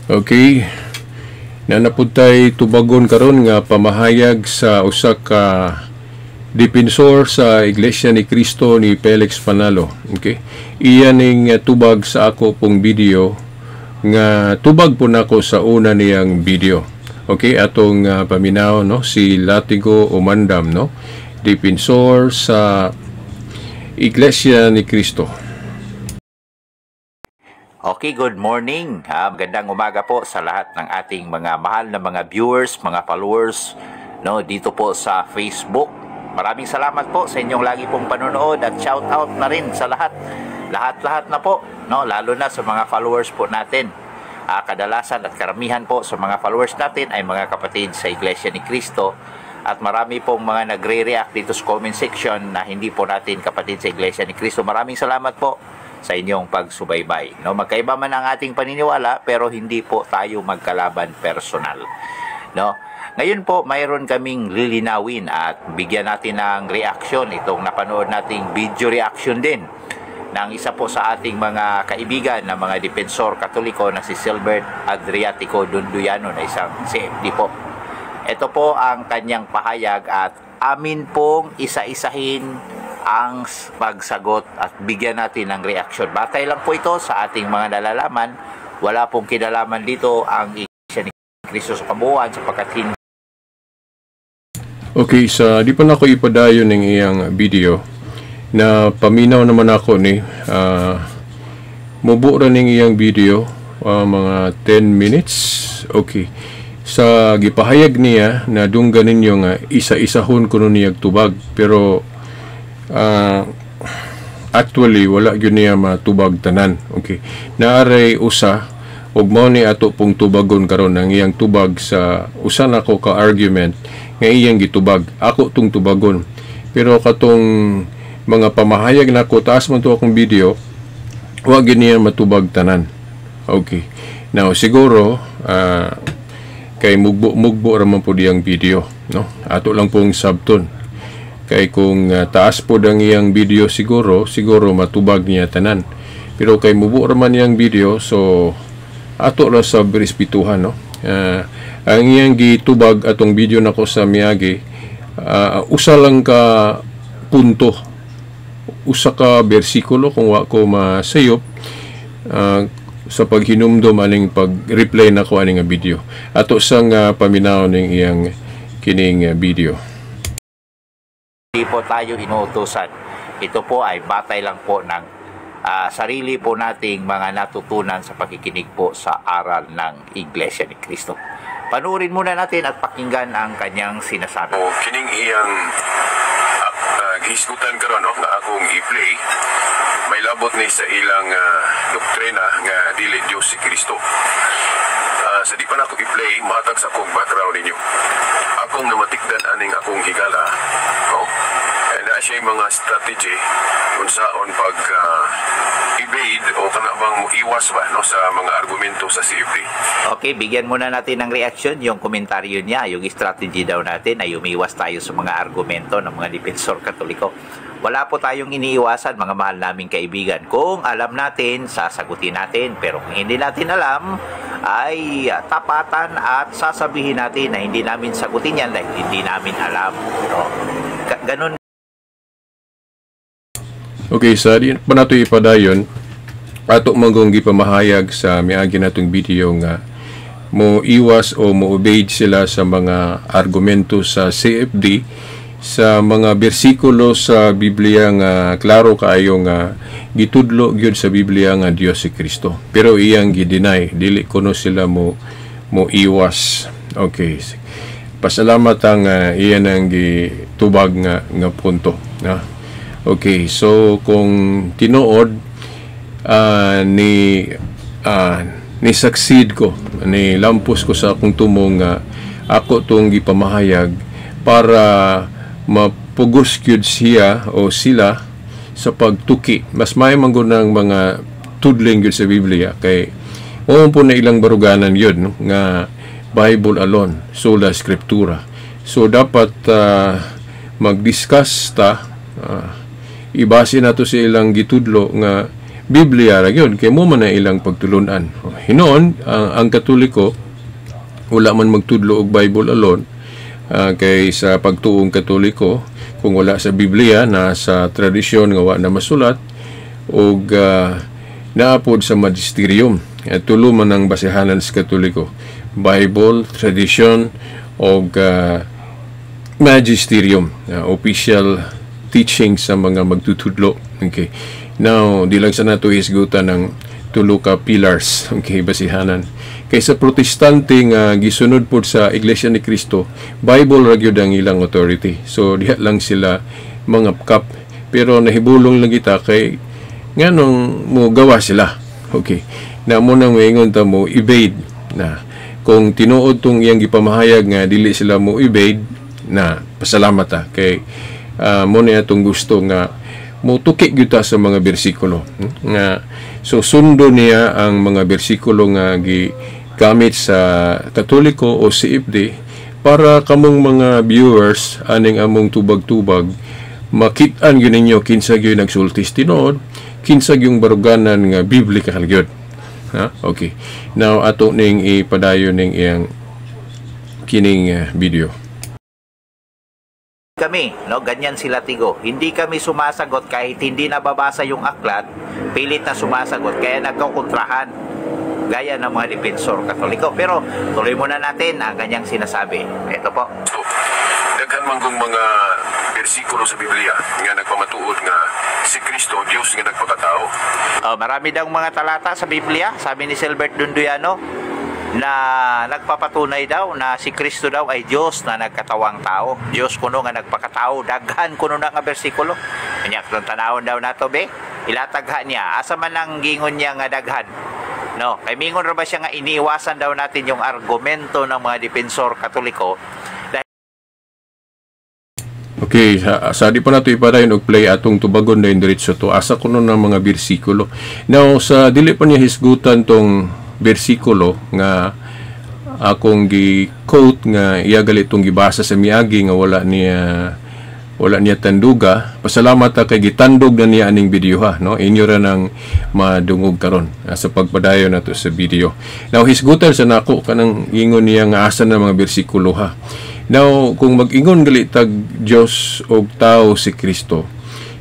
Okay. Naa na pud tay tubagon karon nga pamahayag sa usa ka depensor sa Iglesia ni Cristo ni Felix Manalo. Okay. Iya ning tubag sa ako pong video nga tubag po nako sa una niyang video. Okay, atong paminaw, no, si Latigo Umandam, no, depensor sa Iglesia ni Cristo. Okay, good morning. Magandang umaga po sa lahat ng ating mga mahal na mga viewers, mga followers, no, dito po sa Facebook. Maraming salamat po sa inyong lagi pong panonood at shout out na rin sa lahat. Lahat-lahat na po, no, lalo na sa mga followers po natin. Kadalasan at karamihan po sa mga followers natin ay mga kapatid sa Iglesia ni Cristo at marami pong mga nagre-react dito sa comment section na hindi po natin kapatid sa Iglesia ni Cristo. Maraming salamat po sa inyong pagsubaybay. No, magkaiba man ang ating paniniwala, pero hindi po tayo magkalaban personal. No? Ngayon po, mayroon kaming lilinawin at bigyan natin ng reaction itong napanood nating video reaction din ng isa po sa ating mga kaibigan na mga depensor Katoliko na si Silbert Adriatico Dunduyano na isang CFD po. Ito po ang kanyang pahayag at amin pong isa-isahin ang pagsagot at bigyan natin ng reaksyon. Batay lang po ito sa ating mga nalalaman. Wala pong kinalaman dito ang Iglesia ni Cristo sa kabuuan sapagkat hindi Okay, sa di pa nako ipadayon ng iyang video na paminaw naman ako ni mubo ra ning iyang video, mga 10 minutes. Okay. Sa gipahayag niya na dunggan ninyo nga isa-isahon kuno niyag tubag, pero actually wala gyud niya matubag tanan. Okay. Naaray usa ug mao ni ato pong tubagon karon, ang iyang tubag sa usa nako ka argument nga iyang gitubag. Ako tong tubagon. Pero katong mga pamahayag nako, taas man to akong video, wa gyud niya matubag tanan. Okay. Now siguro kay mugbo-mugbo ra man pud iyang video, no? Ato lang pong sabton. Kay kung taas pod ang iyang video, siguro siguro matubag niya tanan. Pero kay mubo ra man iyang video, so ato ra sa respetuhan, no? Ang iyang gitubag atong video nako sa miagi, usa lang ka punto, usa ka bersikulo kung wa ko masayop sa paghinumdom aning pag-reply nako ani nga video. Ato sang paminaw ning iyang kining video. Po tayo inuutosan. Ito po ay batay lang po ng sarili po nating mga natutunan sa pakikinig po sa aral ng Iglesia ni Cristo. Panuorin muna natin at pakinggan ang kanyang sinasabi. O kining iyang gihisgutan karon, no, nga akong i-play, may labot ni sa ilang doktrina nga dili Dios si Kristo. Sa di pa nako i-play, mahatag sa akong background ninyo. Akong namatikdan aning akong higala, no? Eh, naa siya mga strategy unsaon pag evade o kana bang moiwas ba, no, sa mga argumento sa CFD. Okay, bigyan muna natin ng reaction yung komentaryo niya. Yung strategy daw natin ay umiwas tayo sa mga argumento ng mga depensor Katoliko. Wala po tayong iniiwasan, mga mahal naming kaibigan. Kung alam natin, sasagutin natin. Pero kung hindi natin alam, ay tapatan at sasabihin natin na hindi namin sagutin yan dahil hindi namin alam. No? Ganun Okay, sa di pa nato ipadayon, ato manggong gipamahayag sa miagi natong video nga mo iwas o mo evade sila sa mga argumento sa CFD sa mga bersikulo sa Biblia nga klaro kaayo nga gitudlo gyud sa Biblia nga Dios si Kristo. Pero iyang gi-deny, dili kuno sila mo iwas. Okay. Pasalamat ang iyan ang gitubag nga punto, no? Okay, so kung tinuod ni succeed ko, ni lampos ko sa akong tumong nga ako tong gipamahayag para mapugos gyud siya o sila sa pagtuki. Mas may man gud ng mga tudling gyud sa Biblia kay mao po na ilang baruganan yun, no? Nga Bible alone, sola scriptura. So dapat mag-discuss ta, ibase nato sa ilang gitudlo nga Biblia ra gyud kay mo man na ilang pagtulunan. Hinuon ang Katoliko wala man magtudlo og Bible alone, kay sa pagtuong Katoliko, kung wala sa Biblia, na sa tradisyon nga wa na masulat og naapod sa magisterium. Tulo man ang basehanan sa Katoliko: Bible, tradition og magisterium, official teaching sa mga magtutudlo. Okay. Now, di lang sa nato hisgutan ng tulo ka pillars, okay, basihanan. Kay sa Protestante nga gisunod pod sa Iglesia ni Cristo, Bible ra gyud ang ilang authority. So diha lang sila mangapkap. Pero nahibulong lang kita kay nganong mo gawa sila. Okay. Na mo nang moingon ta mo evade na kung tinuod tong iyang gipamahayag nga dili sila mo evade na, pasalamat ta kay mo na atong gusto nga motuki gyud ta sa mga bersikulo nga so sundo niya ang mga bersikulo nga gigamit sa Katoliko o CFD para kamong mga viewers aning among tubag-tubag makit-an gyud ninyo kinsa gyud nagsulti tinuod, kinsa gyud baruganan nga biblical gyud, ha. Okay, now ato ning ipadayon ning iyang kining video. Kami, no, ganyan sila tigo. Hindi kami sumasagot kahit hindi nababasa yung aklat, pilit na sumasagot kaya nagkakontrahan gaya ng mga defensor Katoliko. Pero tuloy muna natin ang kanyang sinasabi. Ito po. So, daghan man kong mga bersikulo sa Biblia nga nagpamatuod nga si Kristo Dios nga nagpakatao. Oh, marami daw mga talata sa Biblia, sabi ni Silbert Dunduyano, na nagpapatunay daw na si Kristo daw ay Diyos na nagkatawang tao. Diyos kuno nga nagpakatao. Daghan kuno na nga bersikulo. Kanya kung tanawon daw nato be, ilatagha niya. Asa man ang gingon niya nga daghan? No, kay mingon ra ba siya nga iniiwasan daw natin yung argumento ng mga defensor Katoliko? Okay, sa di pa nato ipadayon og play, atong tubagon na diretso to asa kuno ng mga bersikulo. Now, sa dili pa niya hisgutan tong bersikulo nga akong gi-quote nga iya gali tong gibasa sa miagi nga wala niya tanduga. Pasalamat ta kay gitandog na niya aning video, ha, no? Inyo ra nang madungog karon sa pagpadayon nato sa video. Now, hisgutan sa nako kanang ingon niya nga asa na mga bersikulo, ha. Now, kung mag-ingon gali tag Dios og tao si Kristo,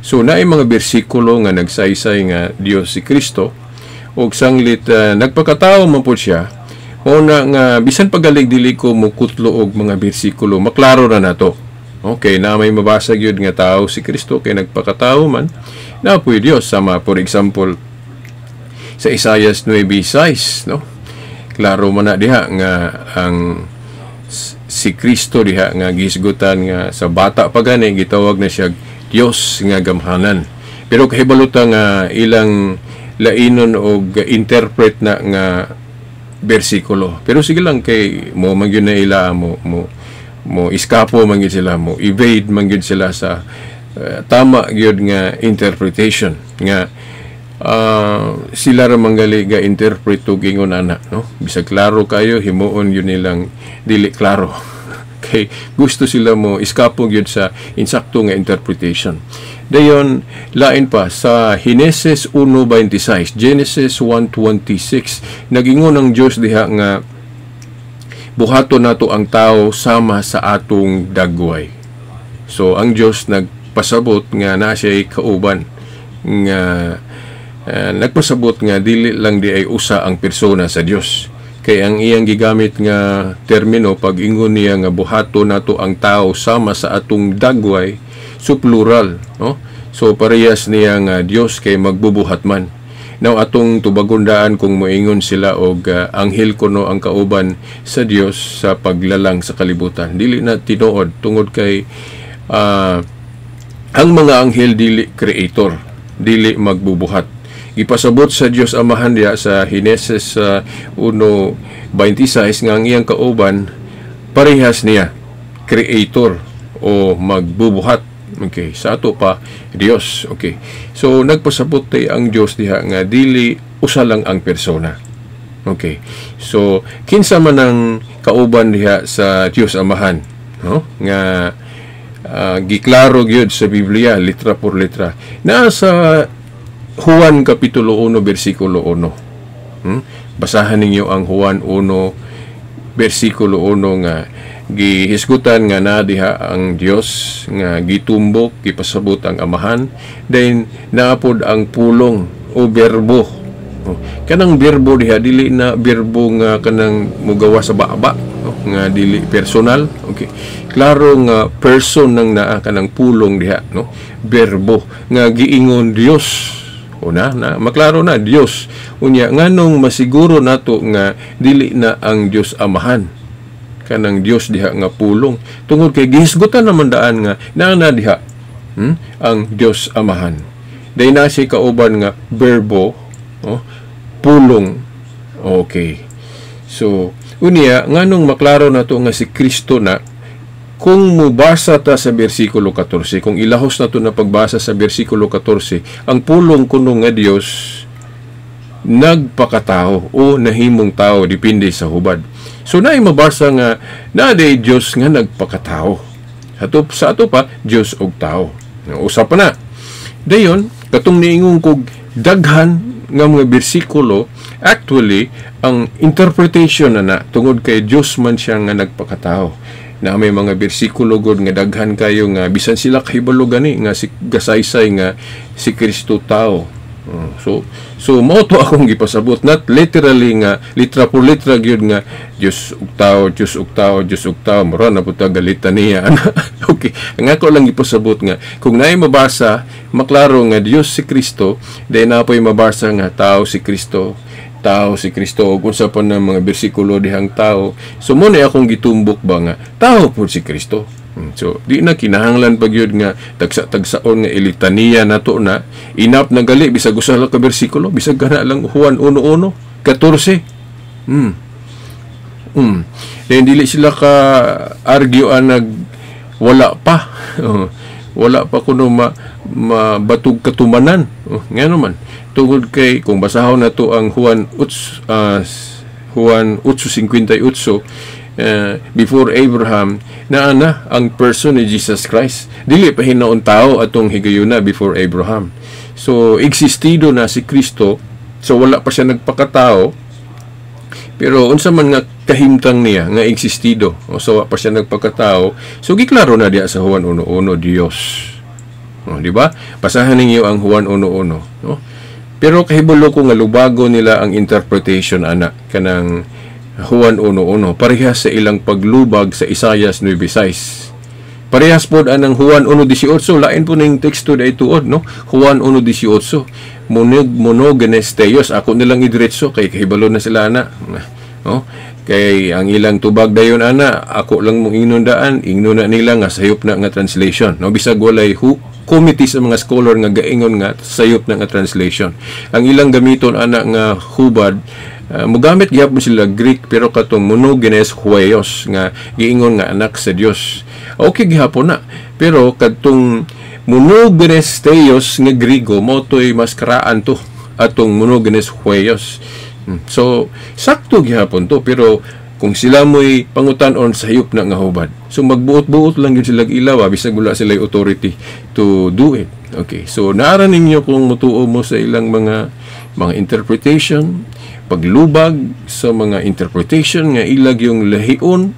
so naay mga bersikulo nga nagsaysay nga Dios si Kristo og sanglit nagpakatao man pud siya. Mao na nga bisan pagalig dili ko mukutlo og mga bersikulo, maklaro na nato. Okay, na may mabasa gyud nga tao si Kristo kay nagpakatao man na po Dios, sama for example sa Isaiah 9:6, no? Klaro man na diha nga ang si Kristo diha nga gihisgutan nga sa bata pa gani gitawag na siya Dios nga gamhanan. Pero kahibalo ta nga ilang lainon og interpret na nga bersikulo. Pero sige lang kay mo man gyud na ila mo iskapo man gyud sila, mo evade man gyud sila sa tama gyud nga interpretation nga sila ra manggali ga interpret og ingon ana, no? Bisag klaro kayo, himuon yun nilang dili klaro kay gusto sila mo iskapo gyud sa insakto nga interpretation. Dayon, lain pa sa Henesis 1:26, Genesis 1:26, nagingon ang Dios diha nga buhaton nato ang tao sama sa atong dagway. So ang Dios nagpasabot nga na siya'y kauban nga nagpasabot nga dili lang di ay usa ang persona sa Dios. Kay ang iyang gigamit nga termino pag ingon niya nga buhaton nato ang tao sama sa atong dagway, so plural, no? So parehas niya nga Dios kay magbubuhat man. Now, atong tubagundaan kung moingon sila og anghel kuno ang kauban sa Dios sa paglalang sa kalibutan. Dili na tinuod tungod kay ang mga anghel dili creator, dili magbubuhat. Gipasabot sa Dios Amahan diya sa Henesis 1:26 nga ang iyang kauban parehas niya, creator o magbubuhat. Okay, sa ato pa Dios. Okay. So nagpasabot tay ang Dios diha nga dili usa lang ang persona. Okay. So kinsa man ang kauban diha sa Dios Amahan, no? Nga giklaro gyud sa Biblia litra por litra. Naa sa Juan Kapitulo 1 versikulo 1. Basahan ninyo ang Juan 1 versikulo 1 nga gihisgutan nga naa diha ang Dios nga gitumbok, gipasabot ang Amahan, then naa pod ang Pulong o Berbo. Oh, kanang berbo diha, dili na berbo nga kanang mugawa sa baba, oh, nga dili personal. Okay, klaro nga person nang naa kanang Pulong diha, no? Berbo nga giingon Dios. O na, na maklaro na Dios. Unya, nganong masiguro nato nga dili na ang Dios Amahan kanang Dios diha nga Pulong? Tungod kay gihisgutan naman daan nga naa na diha, ang Dios Amahan. Dahil na siya kauban nga Berbo, oh, Pulong. Okay, so unya, nganong maklaro na to nga si Kristo na kung mubasa ta sa versikulo 14, kung ilahos na to na pagbasa sa versikulo 14, ang Pulong kuno nga Dios nagpakatao o nahimong tao, depende sa hubad. So naay mabasa nga naa diay Dios nga nagpakatao. Sa ato pa, Dios og tao. Usa pa na. Dayon, katong niingon kog daghan nga mga bersikulo, actually ang interpretation na na tungod kay Dios man siya nga nagpakatao. Na may mga bersikulo gud nga daghan kayo nga bisan sila kahibalo gani nga si gasaysay nga si Kristo tao. So mao to akong gipasabot, not literally nga litra por litra gyud nga Dios ug tao, Dios ug tao, Dios ug tao, mura na pud ta galitan niya. Okay, ang ako lang gipasabot nga kung naay mabasa, maklaro nga Dios si Kristo, dahil naa po'y mabasa nga tao si Kristo, tao si Kristo, ug unsa pa na mga bersikulo dihang tao. So mo na akong gitumbok ba nga tao pud si Kristo. So di na kinahanglan pa gyud nga tagsa-tagsaon nga ilitaniya nato na. Enough na gali bisag usa lang ka bersikulo, bisag kana lang Juan 1:1 14. Then dili sila ka argue nag wala pa. Wala pa kuno mabatog katumanan. Oh, nga naman. Tungod kay kung basahon na to ang Juan 8, Juan 8:58, before Abraham naa na ang person ni Jesus Christ. Dili pa hinaon tao atong higayuna before Abraham. So existido na si Kristo. So wala pa siya nagpakatao. Pero unsa man nga kahimtang niya nga existido. O, so wa pa siya nagpakatao. So giklaro na diya sa Juan 1:1, Dios. O, di ba? Basahan ninyo ang Juan 1:1, no? Pero kahibalo ko nga lubago nila ang interpretation ana kanang Juan 1:1, parehas sa ilang paglubag sa Isayas 9:6. Parehas pod anang Juan 1:18, lain po ning teksto dai tuod, no? Juan 1:18, monog monogenes theos, ako nilang idiretso kay kahibalo na sila ana. No? Kay ang ilang tubag dayon ana, ako lang mong ingnon daan, ingnon na nila nga sayop na nga translation. No, bisag walay hu committee sa mga scholar nga gaingon nga sayop na nga translation. Ang ilang gamiton ana nga hubad, mugamit gihapon sila Greek, pero katong monogenes huios nga giingon nga anak sa Dios. Okay gihapon na. Pero kadtong monogenes theos nga Griego mao to'y mas karaan to atong monogenes huios. So sakto gihapon to, pero kung sila mo'y pangutan-on, sayop na nga hubad. So magbuot-buot lang yun sila ilaw, bisag wala sila authority to do it. Okay, so naara ninyo kung mutuo mo sa ilang mga interpretation, paglubag sa mga interpretation nga ilag yung lahion,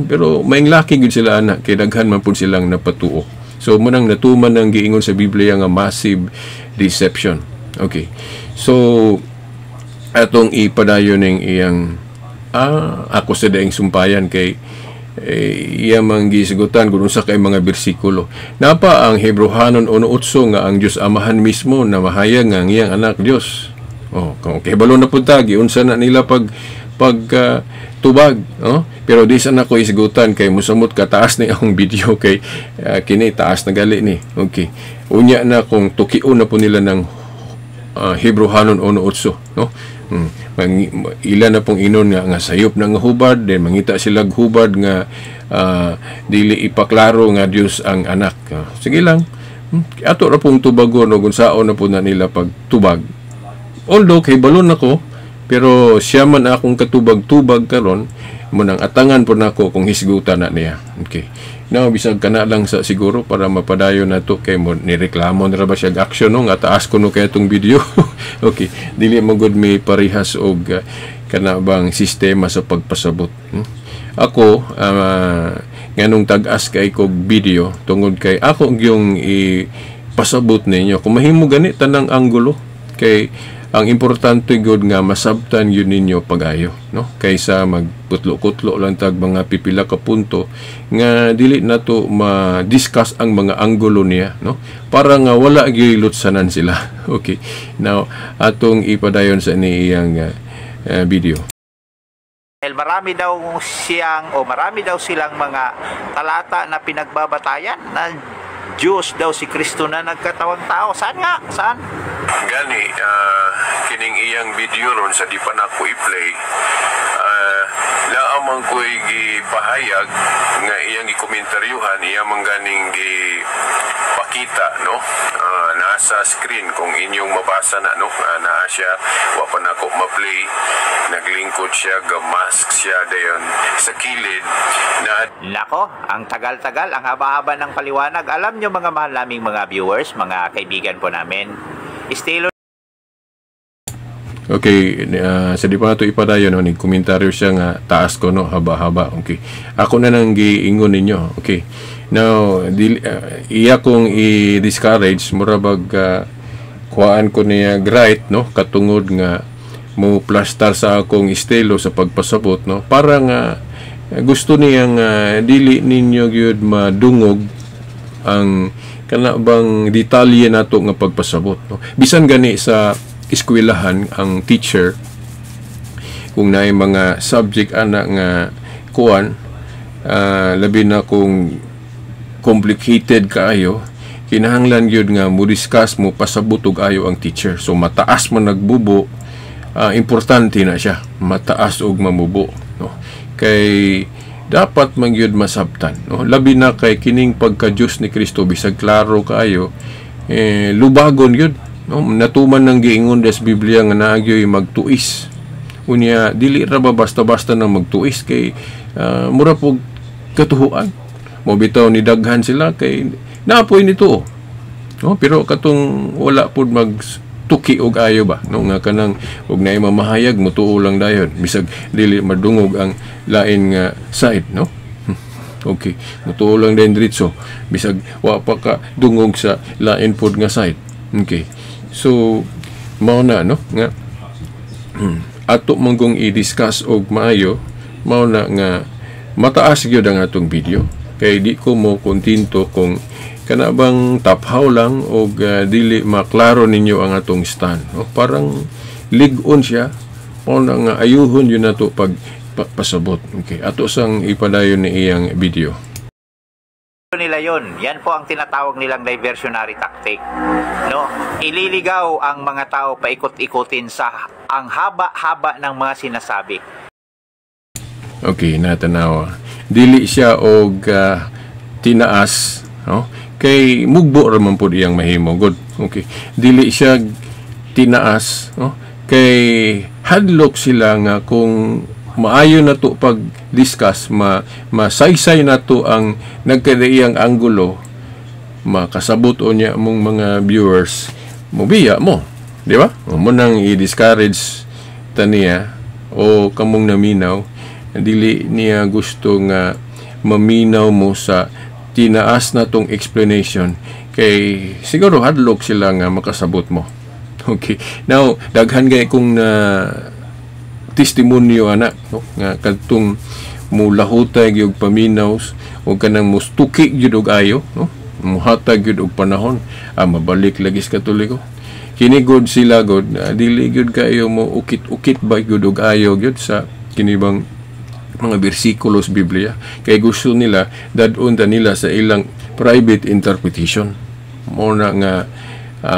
pero maing laki gyud sila ana kay daghan man pud silang napatuo. So munang natuman ang giingon sa Biblia nga massive deception. Okay. So atong ipadayon ning iyang ako sa daing sumpayan kay iya mang gisgutan kung unsa kay mga bersikulo. Napa ang Hebreohanon 1:8 nga ang Dios Amahan mismo na mahayag nga ang iyang anak Dios. Oh, kung kahibalo na pud ta giunsa na nila pag pag tubag, oh? Pero di sa nako isgutan kay musamot ka taas ni akong video kay kini taas na gali ni. Okay. Unya na kung tukion na po nila ng Hebreohanon 1:8, no? Ila na pong inon nga sayop na nga hubad, then mangita sila hubad nga dili ipaklaro nga Dios ang anak. Sige lang. Ato ra pong tubagon og unsaon na po na nila pagtubag. Although kay balon ako, pero siya man akong katubag-tubag karon, munang atangan po nako kung hisgutan na niya. Okay. Now, bisag kana lang sa siguro para mapadayon nato kay mo nireklamo na ra ba siya action, no, nga taas kuno kay itong video. Okay, dili mo gud may parihas og kana bang sistema sa pagpasabot. Ako, nganong tag-as kay kog video tungod kay ako yung ipasabot ninyo kung mahimo gani tanang anggulo, kay ang importante gud nga masabtan yun ninyo pag-ayo, no, kaysa magputlo-kutlo lang tag mga pipila ka punto nga dili nato ma-discuss ang mga anggulo niya, no, para nga wala gyud lutsanan sila. Okay, now atong ipadayon sa iyang video. Dahil marami daw siyang o marami daw silang mga talata na pinagbabatayan na Diyos daw si Kristo na nagkatawang tao. Saan nga? Saan? Gani, kining iyang video ron sa di pa nako i-play, naamang ko'y gipahayag nga iyang gikomentaryohan, iya man ganing gipakita, no? Nasa screen kung inyong mabasa na, no? Naa siya, wa pa nako ma-play, naglingkod siya, ga-mask siya dayon sa kilid na. Nako, ang tagal-tagal, ang haba-haba ng paliwanag. Alam nyo, mga mahal naming mga viewers, mga kaibigan po namin, estilo Okay, sa di pa nato ipadayon, no, ni komentaryo siya nga taas ko, no, haba-haba. Okay. Ako na nang giingon ninyo. Okay. Now, iya kong i-discourage, mura bag kuhaan ko niya right, no, katungod nga mo plastar sa akong estilo sa pagpasabot, no, para nga gusto niya nga dili ninyo gyud madungog ang kana bang detalye nato nga pagpasabot, no. Bisan gani sa eskwelahan, ang teacher kung naay mga subject ana nga kuan, labi na kung complicated kaayo, kinahanglan gyud nga mo discuss, mo pasabot og ayo ang teacher. So mataas man nagbubo, importante na siya mataas og mamubo, no, kay dapat man gyud masabtan, no, labi na kay kining pagka-Diyos ni Kristo, bisag klaro kaayo, eh, lubagon gyud, no. Natuman ng giingon des Biblia nga naa gyoy magtuis. Unya dili ra ba basta-basta nang magtuis kay mura pog katuhuan mo bitaw ni daghan sila kay naapoy nito, no. Pero katong wala pud mag tuki og ayo ba, no, nga kanang og naay mamahayag, mutuo lang dayon bisag dili madungog ang lain nga side, no. Okay, mutuo lang dayon diretso bisag wa pa ka dungog sa lain pod nga side. Okay, so mao na, no, nga ato manggong i-discuss og maayo. Mao na nga mataas gyud ang atong video kay di ko mo kontento kung kana bang taphaw lang og dili maklaro ninyo ang atong stand, no? Parang lig-on siya. Mao na nga ayuhon yun nato pag pasabot. Okay, ato sang ipadayon ni iyang video. Nila yon. Yan po ang tinatawag nilang diversionary tactic. No? Ililigaw ang mga tao, paikot-ikutin sa ang haba-haba ng mga sinasabi. Okay, natanawa. Dili siya og tinaas, no? Kay mugbo ra man pud iyang mahimo. Good. Okay. Dili siya tinaas, no? Kay hadlok sila nga kung maayo na to pag-discuss, masaysay na to ang nagkadaiyang anggulo, makasabot o niya mong mga viewers, mubiya mo. Di ba? O mo nang i-discourage taniya o kamong naminaw, dili niya gusto nga maminaw mo sa tinaas na tong explanation kay siguro hadlok sila nga makasabot mo. Okay. Now, daghan kay kong na testimonyo ana, no, nga kadtong mulahutay gyud paminaw o kanang mustuki gyud og ayo, no, muhatag gyud og panahon, mabalik lagi sa Katoliko kini god sila god, dili gyud kayo mo ukit-ukit ba gyud og ayo gyud sa kini bang mga bersikulo sa Biblia kay gusto nila dad-on ta nila sa ilang private interpretation. Mo na nga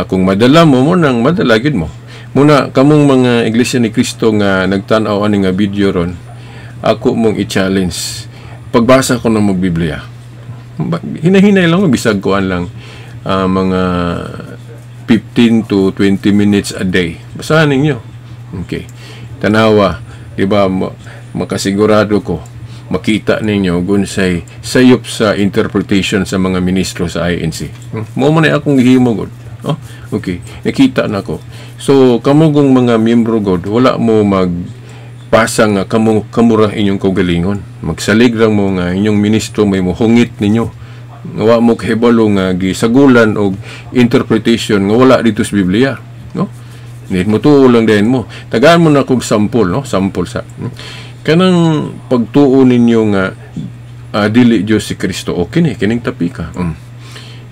kung madala mo, mo nang madala gyud mo. Muna kamong mga Iglesia ni Cristo nga nagtan-aw ani nga video ron, ako mong i-challenge, pagbasa ko ng magbiblia, hinahinay lang, bisag kuan lang, mga 15 to 20 minutes a day, basahan ninyo. Okay, tanawa, di ba, makasigurado ko Makita ninyo gunsay sayop sa interpretation sa mga ministro sa INC. Mo man ay akong gihimo gud. Oh, okay. Nakita na ko. So kamo gong mga miyembro god, wala mo mag pasa nga kamo kamura inyong kaugalingon. Magsalig lang mo nga inyong ministro may mohungit ninyo. Nga wa mo kahibalo nga gisagulan og interpretation nga wala dito sa Biblia, no? Nit mo tuo lang din mo. Tagaan mo na kog sample, no? Sample sa kanang pagtuo ninyo nga dili Dios si Kristo. Okay ni kining tapika.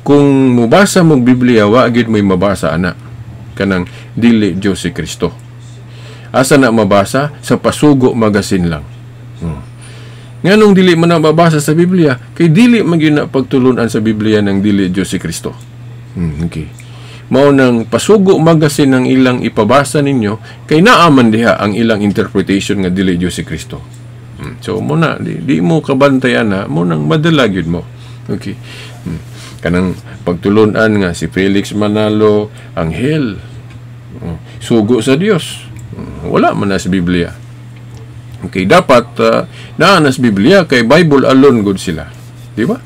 Kung mobasa mong Biblia, wa gid mo'y mabasa ana kanang dili Dios si Kristo. Asa na mabasa? Sa Pasugo Magazine lang. Nganong dili man na mabasa sa Biblia? Kay dili man gyud na pagtulunan sa Biblia ng dili Dios si Kristo. Okay. Mao nang Pasugo Magazine ang ilang ipabasa ninyo kay naaman diha ang ilang interpretation nga dili Dios si Kristo. So mo na di mo kabantay ana, mo nang madala gyud mo. Okay. Kanang pagtulunan nga si Felix Manalo anghel, sugo sa Dios. Wala man na sa Biblia. Okay, dapat naa na sa Biblia kay Bible alone good sila. Di ba?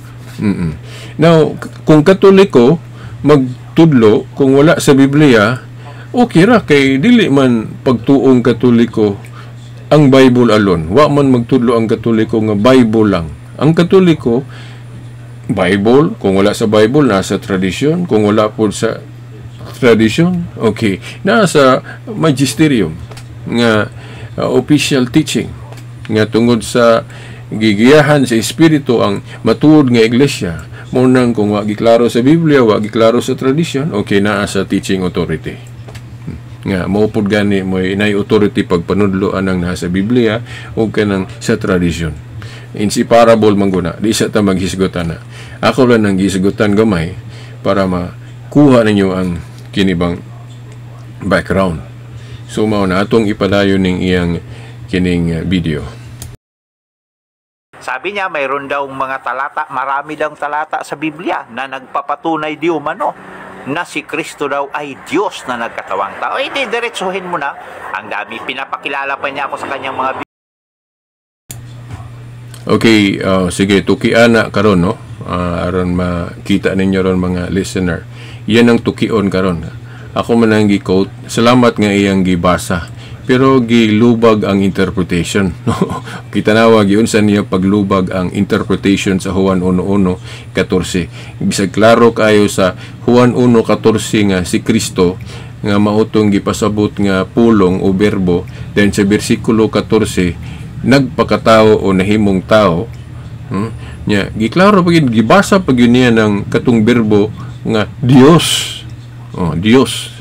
Now, kung Katoliko magtudlo kung wala sa Biblia, okay ra kay dili man pagtuong Katoliko ang Bible alone. Wa man magtudlo ang Katoliko nga Bible lang. Ang Katoliko Bible, kung wala sa Bible nasa tradisyon, kung wala po sa tradisyon, okay, nasa magisterium nga official teaching nga tungod sa gigiyahan sa espiritu ang matuod nga iglesia. Mo nang kung wa giklaro sa Biblia, wa giklaro sa tradisyon, okay, naa sa teaching authority. Nga mao pud gani mo inay authority pagpanudlo anang naa sa Biblia o kanang sa tradisyon. Inseparable man guna, di sa ta maghisgutan na. Ako lang ang gihisgutan gamay para makuha ninyo ang kinibang background. So mao na atong ipadayon ning iyang kining video. Sabi niya, mayroon daw mga talata, marami daw talata sa Biblia na nagpapatunay di umano na si Kristo daw ay Diyos na nagkatawang tao. Eh di, diretsuhin mo na. Ang dami, pinapakilala pa niya ako sa kanyang mga Okay, sige, tukian na karon, no? Aron makita ninyo ron mga listener. Yan ang tukion karon. Ako man ang gi-quote. Salamat nga iyang gibasa. Pero gilubag ang interpretation. No? Kitanawa gyud sa niya paglubag ang interpretation sa Juan 1:1-14. Bisag klaro kayo sa Juan 1:14 nga si Kristo nga mautong gipasabot nga pulong o berbo, then sa bersikulo 14 nagpakatao o nahimong tao. Nya giklaro pa gyud, gibasa pa gyud niya ng katong berbo nga Dios. Oh, Dios.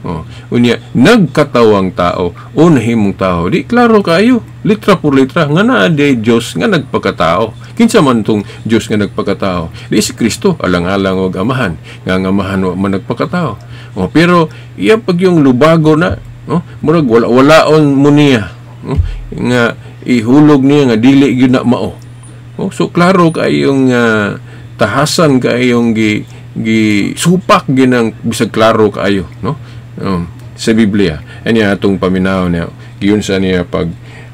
Oh, unya nagkatawang tao o nahimong tao. Di klaro kayo, litra por litra nga naa di Dios nga nagpakatao. Kinsa man tong Dios nga nagpakatao? Di si Kristo alang-alang og Amahan, nga ang Amahan wa man nagpakatao. Oh, pero iya pag yung lubago na, oh, murag wala-walaon mo niya, oh, nga ihulog niya nga dili gyud na mao. Oh, so klaro kayong tahasan kayong gi gi supak ginang bisag klaro kaayo, no? Sa Biblia. Anya atong paminaw niya giyon sa niya pag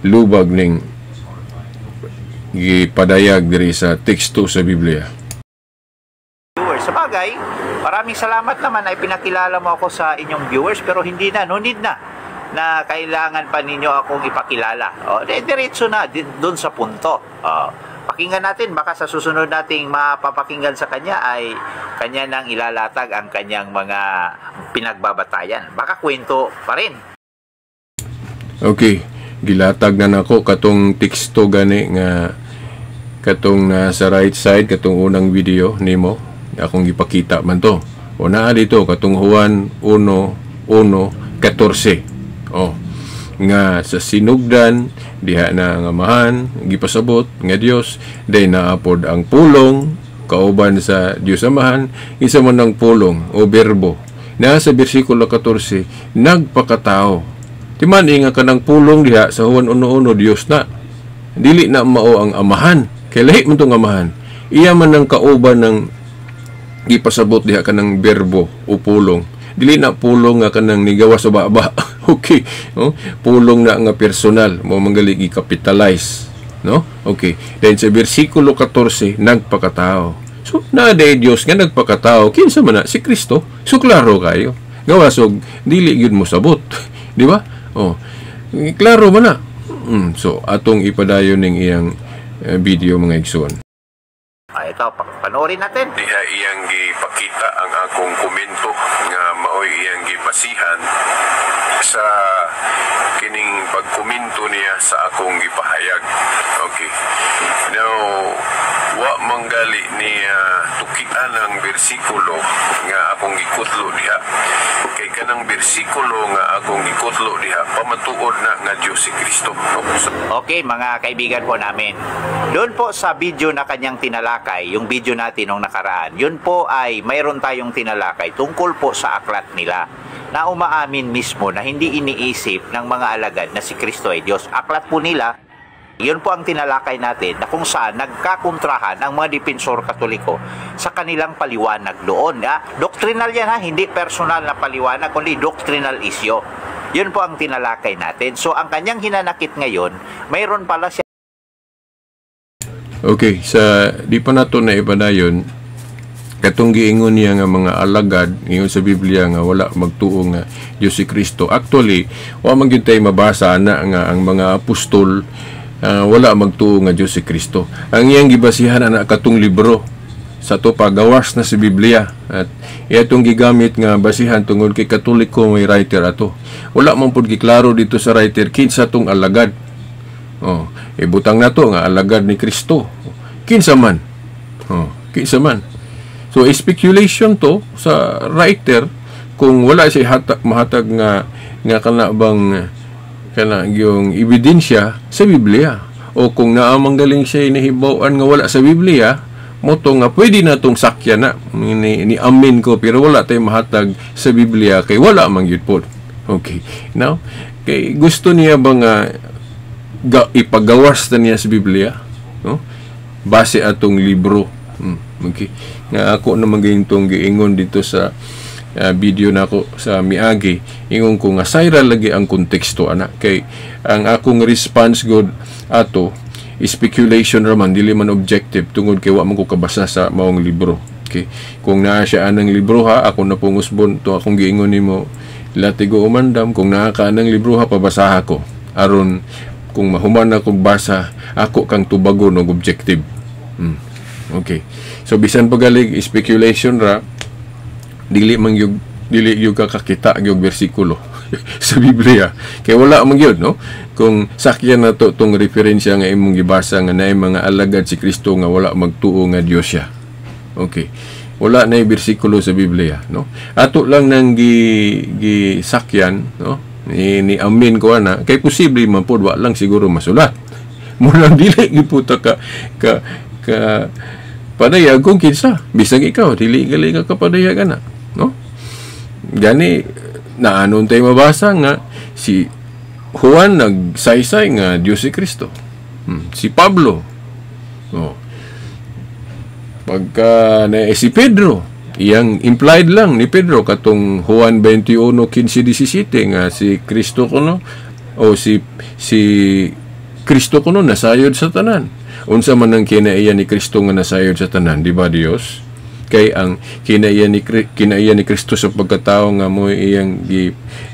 lubag ning gipadayag diri sa teksto sa Biblia. Viewers. Sa bagay, maraming salamat naman ay pinakilala mo ako sa inyong viewers, pero hindi na, no need na na kailangan pa ninyo akong ipakilala. O, di, diretso na dun sa punto. O, pakinggan natin, baka sa susunod nating mapapakinggan sa kanya ay kanya nang ilalatag ang kanyang mga pinagbabatayan. Baka kwento pa rin. Okay, gilatag na nako katong teksto gani nga katong nasa right side katong unang video nimo akong gipakita man to. O naa dito katong Juan 1:1-14. Oh, nga sa sinugdan diha na ang Amahan gipasabot nga Dios, day naapod ang pulong kauban sa Dios Amahan, isa man ang pulong o berbo. Na sa bersikulo 14 nagpakatao. Timan inga kanang pulong diha sa Juan 1:1 Dios na. Dili na mao ang Amahan. Kay lahi man tong Amahan. Iya man ang kauban ng gipasabot diha kanang berbo o pulong. Dili na pulong nga kanang nigawa sa baba. Okay, oh, pulong na nga personal mo manggali gi-capitalize. No? Okay. Then sa versikulo 14, nagpakatao. So, naa diay Dios nga nagpakatao. Kinsa man na? Si Kristo. So, klaro kayo. Gawas og dili gyud mo sabot. Di ba? Oh. Klaro man na. So, atong ipadayon ning iyang video, mga igsoon. Ah, ito, panoorin natin. Diha iyang gipakita ang akong komento nga maoy iyang gibasihan sa kining pagkomento niya sa akong gipahayag. Okay. Now, wa manggali niya tukian ang bersikulo nga akong gikutlo diha. Kay kanang bersikulo nga akong gikutlo diha, pamatuod na nga Dios si Kristo. No? Okay, mga kaibigan po namin. Doon po sa video na kanyang tinalakay, yung video natin nung nakaraan, yun po ay mayroon tayong tinalakay tungkol po sa aklat nila na umaamin mismo na hindi iniisip ng mga alagad na si Kristo ay Diyos. Aklat po nila, yun po ang tinalakay natin na kung saan nagkakontrahan ang mga depensor Katoliko sa kanilang paliwanag doon. Ha? Doctrinal yan ha, hindi personal na paliwanag, kundi doctrinal issue. Yun po ang tinalakay natin. So ang kanyang hinanakit ngayon, mayroon pala siya Okay, sa di pa nato na ipadayon, katong giingon niya nga mga alagad ingon sa Biblia nga wala magtuo nga Dios si Kristo. Actually, wa man gyud tay mabasa ana nga ang mga apostol wala magtuo nga Dios si Kristo. Ang iyang gibasihan ana katong libro sa to pagawas na sa Biblia at itong gigamit nga basihan tungod kay Katoliko may writer ato. Wala man pud giklaro dito sa writer kinsa tong alagad. Oh, ibutang nato nga alagad ni Kristo. Kinsa man? Oh, kinsa man? So speculation to sa writer kung wala siya mahatag nga nga kana bang kana yung ebidensya sa Biblia o kung naa man galing siya nahibaw-an nga wala sa Biblia mo to nga pwede na tong sakyan na ni amin ko, pero wala tay mahatag sa Biblia kay wala man gyud pod. Okay. Now, kay gusto niya ba nga ipagawas na niya sa Biblia, no? Base atong libro. Okay. Nga ako naman gayong giingon dito sa video nako sa miagi, ingon ko nga sayra lagi ang konteksto ana, kay ang akong response god ato speculation ra man, dili man objective tungod kay wa man ko kabasa sa maong libro. Okay. Kung naa siya anang libro ha, ako na pong usbon to akong giingon nimo Latigo Umandam, kung naa ka anang libro ha, pabasaha ko aron kung mahuman akong basa, ako kang tubagon og objective. Okay. So bisan pagalig speculation ra, dili man gyud, dili gyud ka kakita gyud bersikulo sa Biblia. Kay wala man gyud, no? Kung sakyan na to tong referensya nga imong gibasa nga naay mga alagad si Kristo nga wala magtuo nga Dios siya. Okay. Wala na bersikulo sa Biblia, no? Ato lang nang gi sakyan, no? Ni amin ko ana kay posible man pod, wa lang siguro masulat. Murang dili gyud puta ka ka ka padayag kung kinsa. Bisag ikaw dili gali ka kapadayag ana, no? Gani naanon tay mabasa nga si Juan nagsaysay nga Dios si Kristo. Si Pablo. Oh. Pagka na si Pedro, iyang implied lang ni Pedro katong Juan 21:15-17 nga si Kristo kuno o si si Kristo kuno nasayod sa tanan. Unsa man ang kinaiya ni Kristo nga nasayod sa tanan, di ba Dios? Kay ang kinaiya ni Kristo sa pagkatao nga mo iyang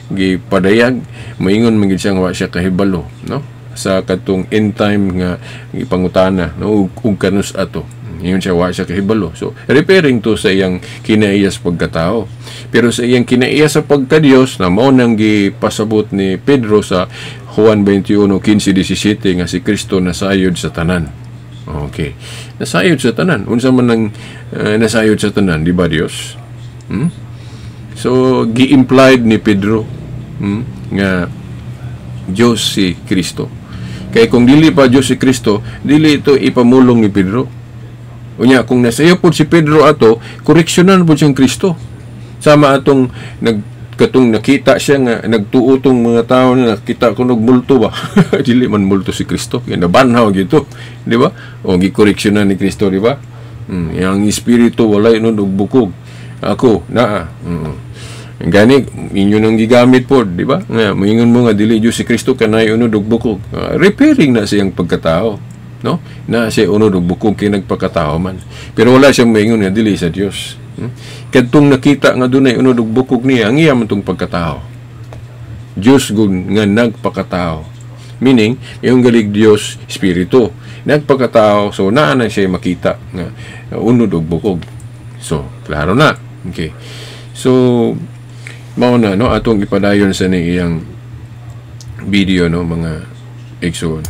gipadayag, moingon man gid siya nga wa siya kahibalo, no? Sa katong end time nga gipangutana, no, ug kanus ato. Ingon siya wa siya kahibalo. So referring to sa iyang kinaiya sa pagkatao. Pero sa iyang kinaiya sa pagkadiyos na mao nang gipasabot ni Pedro sa Juan 21:15-17 nga si Kristo nasayod sa tanan. Okay. Nasayod sa tanan. Unsa man ang nasayod sa tanan, di ba Dios? So gi-implied ni Pedro nga Diyos si Kristo. Kay kung dili pa Diyos si Kristo, dili ito ipamulong ni Pedro. Unya kung nasayod pod si Pedro ato, koreksyonan pod siyang Kristo. Sama atong nag katong nakita siya nga nagtuo tong mga tao na nakita ko og multo ba. Dili man multo si Kristo, kay nabanhaw gito, di ba? O gikoreksyonan ni Kristo, di ba? Yang espiritu walay nun og bukog. Ako naa. Gani inyo nang gigamit pod, di ba? Nga moingon mo nga dili Dios si Kristo kanay unod og bukog. Repairing na siyang pagkatao. No? Na siya unod og bukog kay nagpakatao man. Pero wala siyang moingon nga dili sa Dios. Kadtong nakita nga dunay unod og bukog niya, ang iya man tong pagkatao. Dios gud nga nagpakatao. Meaning, yung galig Dios espiritu. Nagpakatao, so naa na siya makita nga unod og bukog. So, klaro na. Okay. So, mao na, no, atong ipadayon sa ni iyang video, no, mga igsoon.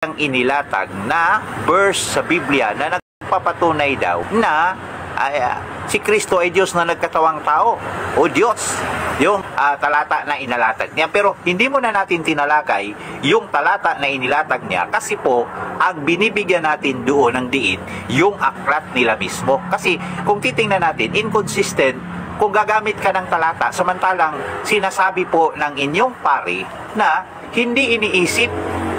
Ang inilatag na verse sa Biblia na nagpapatunay daw na ay, si Kristo ay Diyos na nagkatawang tao o Diyos yung talata na inalatag niya. Pero hindi mo na natin tinalakay yung talata na inilatag niya kasi po ang binibigyan natin doon ng diin yung aklat nila mismo. Kasi kung titingnan natin, inconsistent kung gagamit ka ng talata samantalang sinasabi po ng inyong pari na hindi iniisip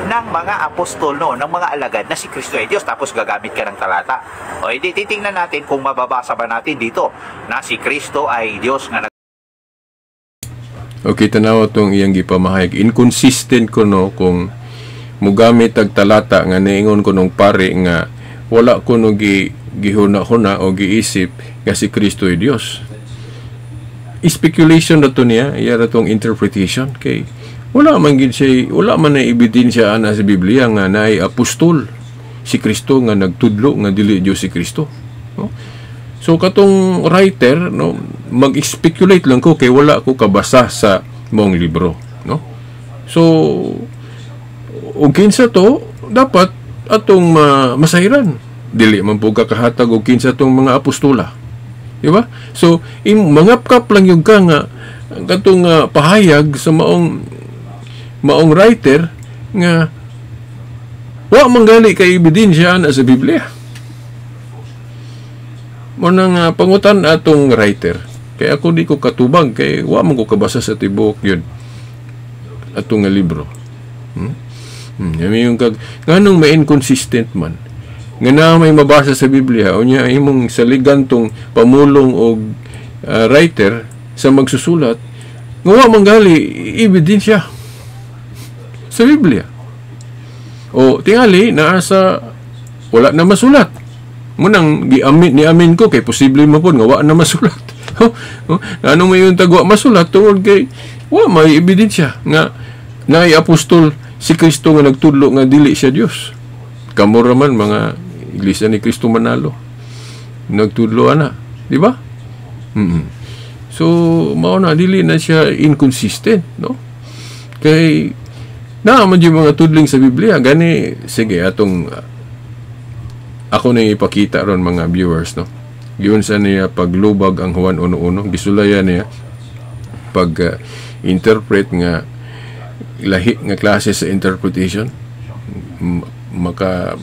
ng mga apostol, no, ng mga alagad na si Kristo ay Diyos, tapos gagamit ka ng talata. O hindi, titingnan natin kung mababasa ba natin dito na si Kristo ay Diyos nga Okay, tanawa tong iyang gipamahayag. Inconsistent ko, no, kung mugamit og talata nga niingon ko nung pare nga wala ko no gihuna-huna o giisip nga si Kristo ay Diyos. Speculation na to niya, iya ra tong interpretation kay wala man gid siya, wala man na ebidensya ana sa Biblia nga naay apostol si Kristo nga nagtudlo nga dili Dios si Kristo. No? So katong writer, no, mag-speculate lang ko kay wala ko kabasa sa mong libro, no? So og kinsa to dapat atong masayran. Dili man po kakahatag og kinsa tong mga apostola. Di ba? So mangapkap lang yung ka nga katong pahayag sa maong maong writer nga wa man gali kay ebidensya ana sa Biblia. Mo nang pangutan atong writer. Kay ako di ko katubag kay wa man ko kabasa sa tibuok yun atong nga libro. Yung kag nganong may inconsistent man nga na may mabasa sa Biblia, unya imong saligan tong pamulong og writer sa magsusulat nga wa man gali ebidensya sa Biblia. O tingali naa sa wala na masulat. Munang giamin niamin ko kay posible mo pud nga wa na masulat. Ano may yung tagwa masulat tungod kay wa may ebidensya nga naay apostol si Kristo nga nagtudlo nga dili siya Dios. Kamo ra man mga Iglesia ni Cristo Manalo nagtudlo ana, di ba? So mao na, dili na siya inconsistent, no? Kay naa man yung mga tudling sa Biblia gani. Sige, atong ako na ipakita ron, mga viewers, no. Giun sa niya paglubag ang Juan 1:1, gisulayan niya pag interpret nga lahi nga klase sa interpretation. Maka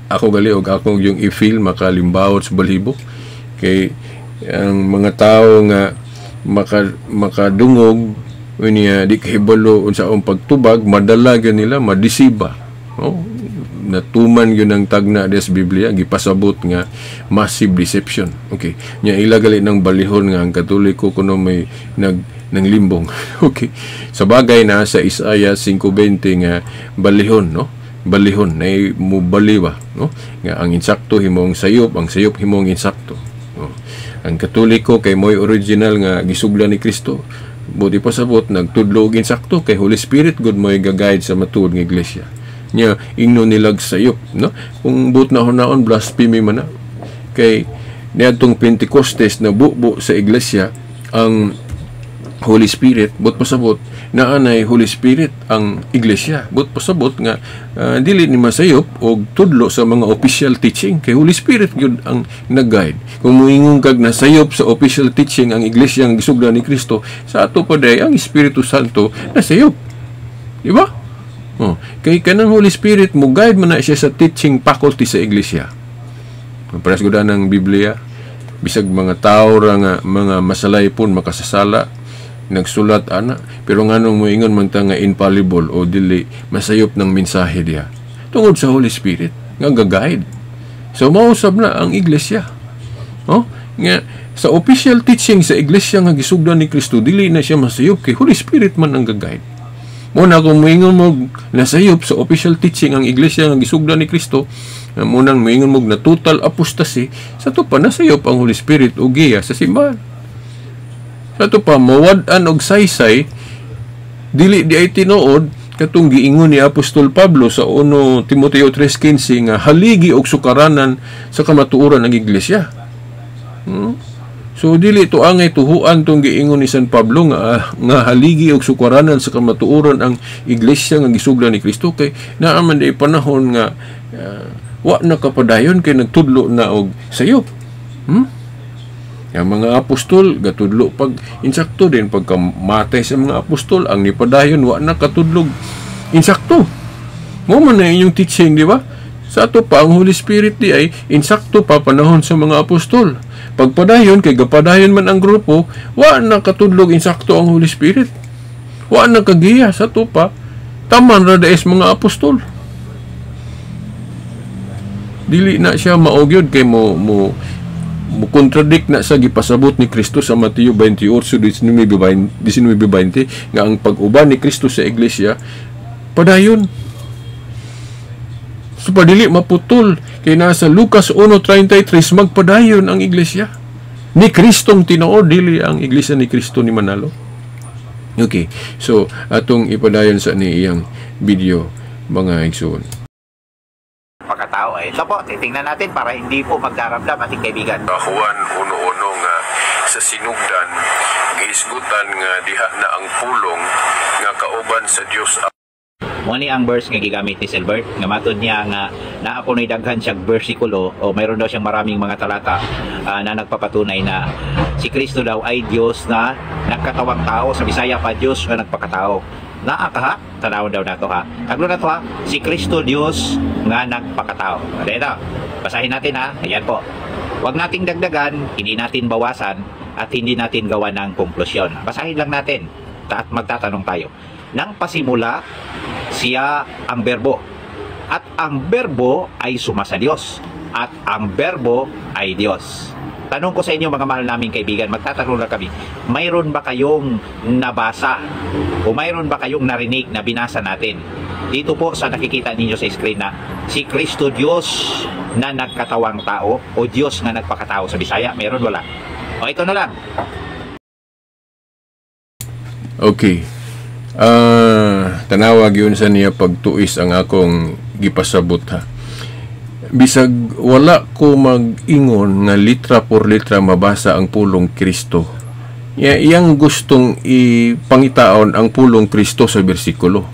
ako gali og ako yung i-feel makalimbawot sa balhibo kay ang mga tao nga makadungog unya di kahibalo unsa ang pagtubag, madala gyud nila, madisiba, no? Natuman yun ang tagna des Biblia gipasabot nga massive deception. Okay, nya ila gali ng balihon nga ang Katoliko kuno may nag nang limbong. Okay, sa bagay na sa Isaiah 5:20 nga balihon, no, balihon na mubali ba, no, nga ang insakto himong sayop, ang sayop himong insakto, no? Ang Katoliko kay mo'y original nga gisugla ni Kristo, buti pasabot nagtudlo og insakto kay Holy Spirit gud mo'y ga-guide sa matuod nga iglesia nya ingno nilag sayop, no? Kung buot na hunaon, blasphemy man na kay niadtong Pentecostes na bubo sa iglesia ang Holy Spirit, but pasabot naa nay Holy Spirit ang iglesia, but pasabot nga dili ni masayop og tudlo sa mga official teaching kay Holy Spirit gyud ang nag-guide. Kung moingon kag nasayop sa official teaching ang iglesia ang gisugdan ni Kristo, sa ato pa day ang Espiritu Santo nasayop, di ba? Oh, kay kanang Holy Spirit mo guide man na siya sa teaching faculty sa iglesia. Pares gud ang Biblia, bisag mga tao ra nga mga masalaypon, makasasala nagsulat ana, pero nganong moingon man ta nga infallible o dili masayop ng mensahe diha tungod sa Holy Spirit nga ga-guide. So mausab na ang iglesia, no, nga sa official teaching sa iglesia nga gisugdan ni Kristo dili na siya masayop kay Holy Spirit man ang ga-guide. Muna kung moingon mo nasayop sa official teaching ang iglesia nga gisugdan ni Kristo, munang moingon mo na total apostasy, sa to pa nasayop ang Holy Spirit o giya sa simbahan. Sa to pa mawad-an og saysay, dili di ay tinuod katong giingon ni Apostol Pablo sa 1 Timoteo 3:15 nga haligi og sukaranan sa kamatuoran ang iglesia. So dili to angay tuhuan tong giingon ni San Pablo nga nga haligi og sukaranan sa kamatuoran ang iglesia nga gisugdan ni Kristo, kay naa man di panahon nga wa na kapadayon kay nagtudlo na og sayop. Ang mga apostol gatudlo pag insakto din, pagkamatay sa mga apostol ang nipadayon wa na katudlog insakto. Mo man na inyong teaching, di ba? Sa ato pa ang Holy Spirit di ay insakto pa panahon sa mga apostol. Pagpadayon kay gapadayon man ang grupo, wa na katudlog insakto ang Holy Spirit. Wa na kagiya sa ato pa taman ra daes mga apostol. Dili na siya maogyod kay mo contradict na sa gipasabot ni Kristo sa Mateo 28:19-20 nga ang pag-uban ni Kristo sa iglesia padayon. So padili maputol kay nasa Lucas 1:33 magpadayon ang iglesia ni Kristong tinuod, dili ang iglesia ni Kristo ni Manalo. Okay, so atong ipadayon sa ni iyang video mga igsoon. Pagkatao. Ito po, titingnan natin para hindi po magdaramdam ating kaibigan. Juan 1:1 nga sa sinugdan gihisgutan nga diha na ang pulong nga kauban sa Dios. Mo ni ang verse nga gigamit ni Silbert nga matod niya nga naa kuno'y daghan siyang bersikulo o mayroon daw siyang maraming mga talata na nagpapatunay na si Kristo daw ay Dios na nagkatawang tao, sa Bisaya pa Dios nga nagpakatao. Naa ka ha? Tanawon daw nato ha. Taglo na to ha. Si Kristo Dios nga nagpakatao. Ito, basahin natin ha. Ayan po. Huwag nating dagdagan, hindi natin bawasan, at hindi natin gawa ng konklusyon. Basahin lang natin at magtatanong tayo. Nang pasimula, siya ang berbo. At ang berbo ay sumasa Diyos. At ang berbo ay Diyos. Tanong ko sa inyo mga mahal naming kaibigan, magtatanong lang kami, mayroon ba kayong nabasa o mayroon ba kayong narinig na binasa natin? Dito po sa nakikita ninyo sa screen na si Kristo Diyos na nagkatawang tao o Diyos na nagpakatao sa Bisaya, mayroon wala? O ito na lang. Okay. Tanawag yun sa niya pagtuis ang akong gipasabot ha. Bisag wala ko mag-ingon nga litra por litra mabasa ang pulong Kristo. Iyang gustong ipangitaon ang pulong Kristo sa bersikulo.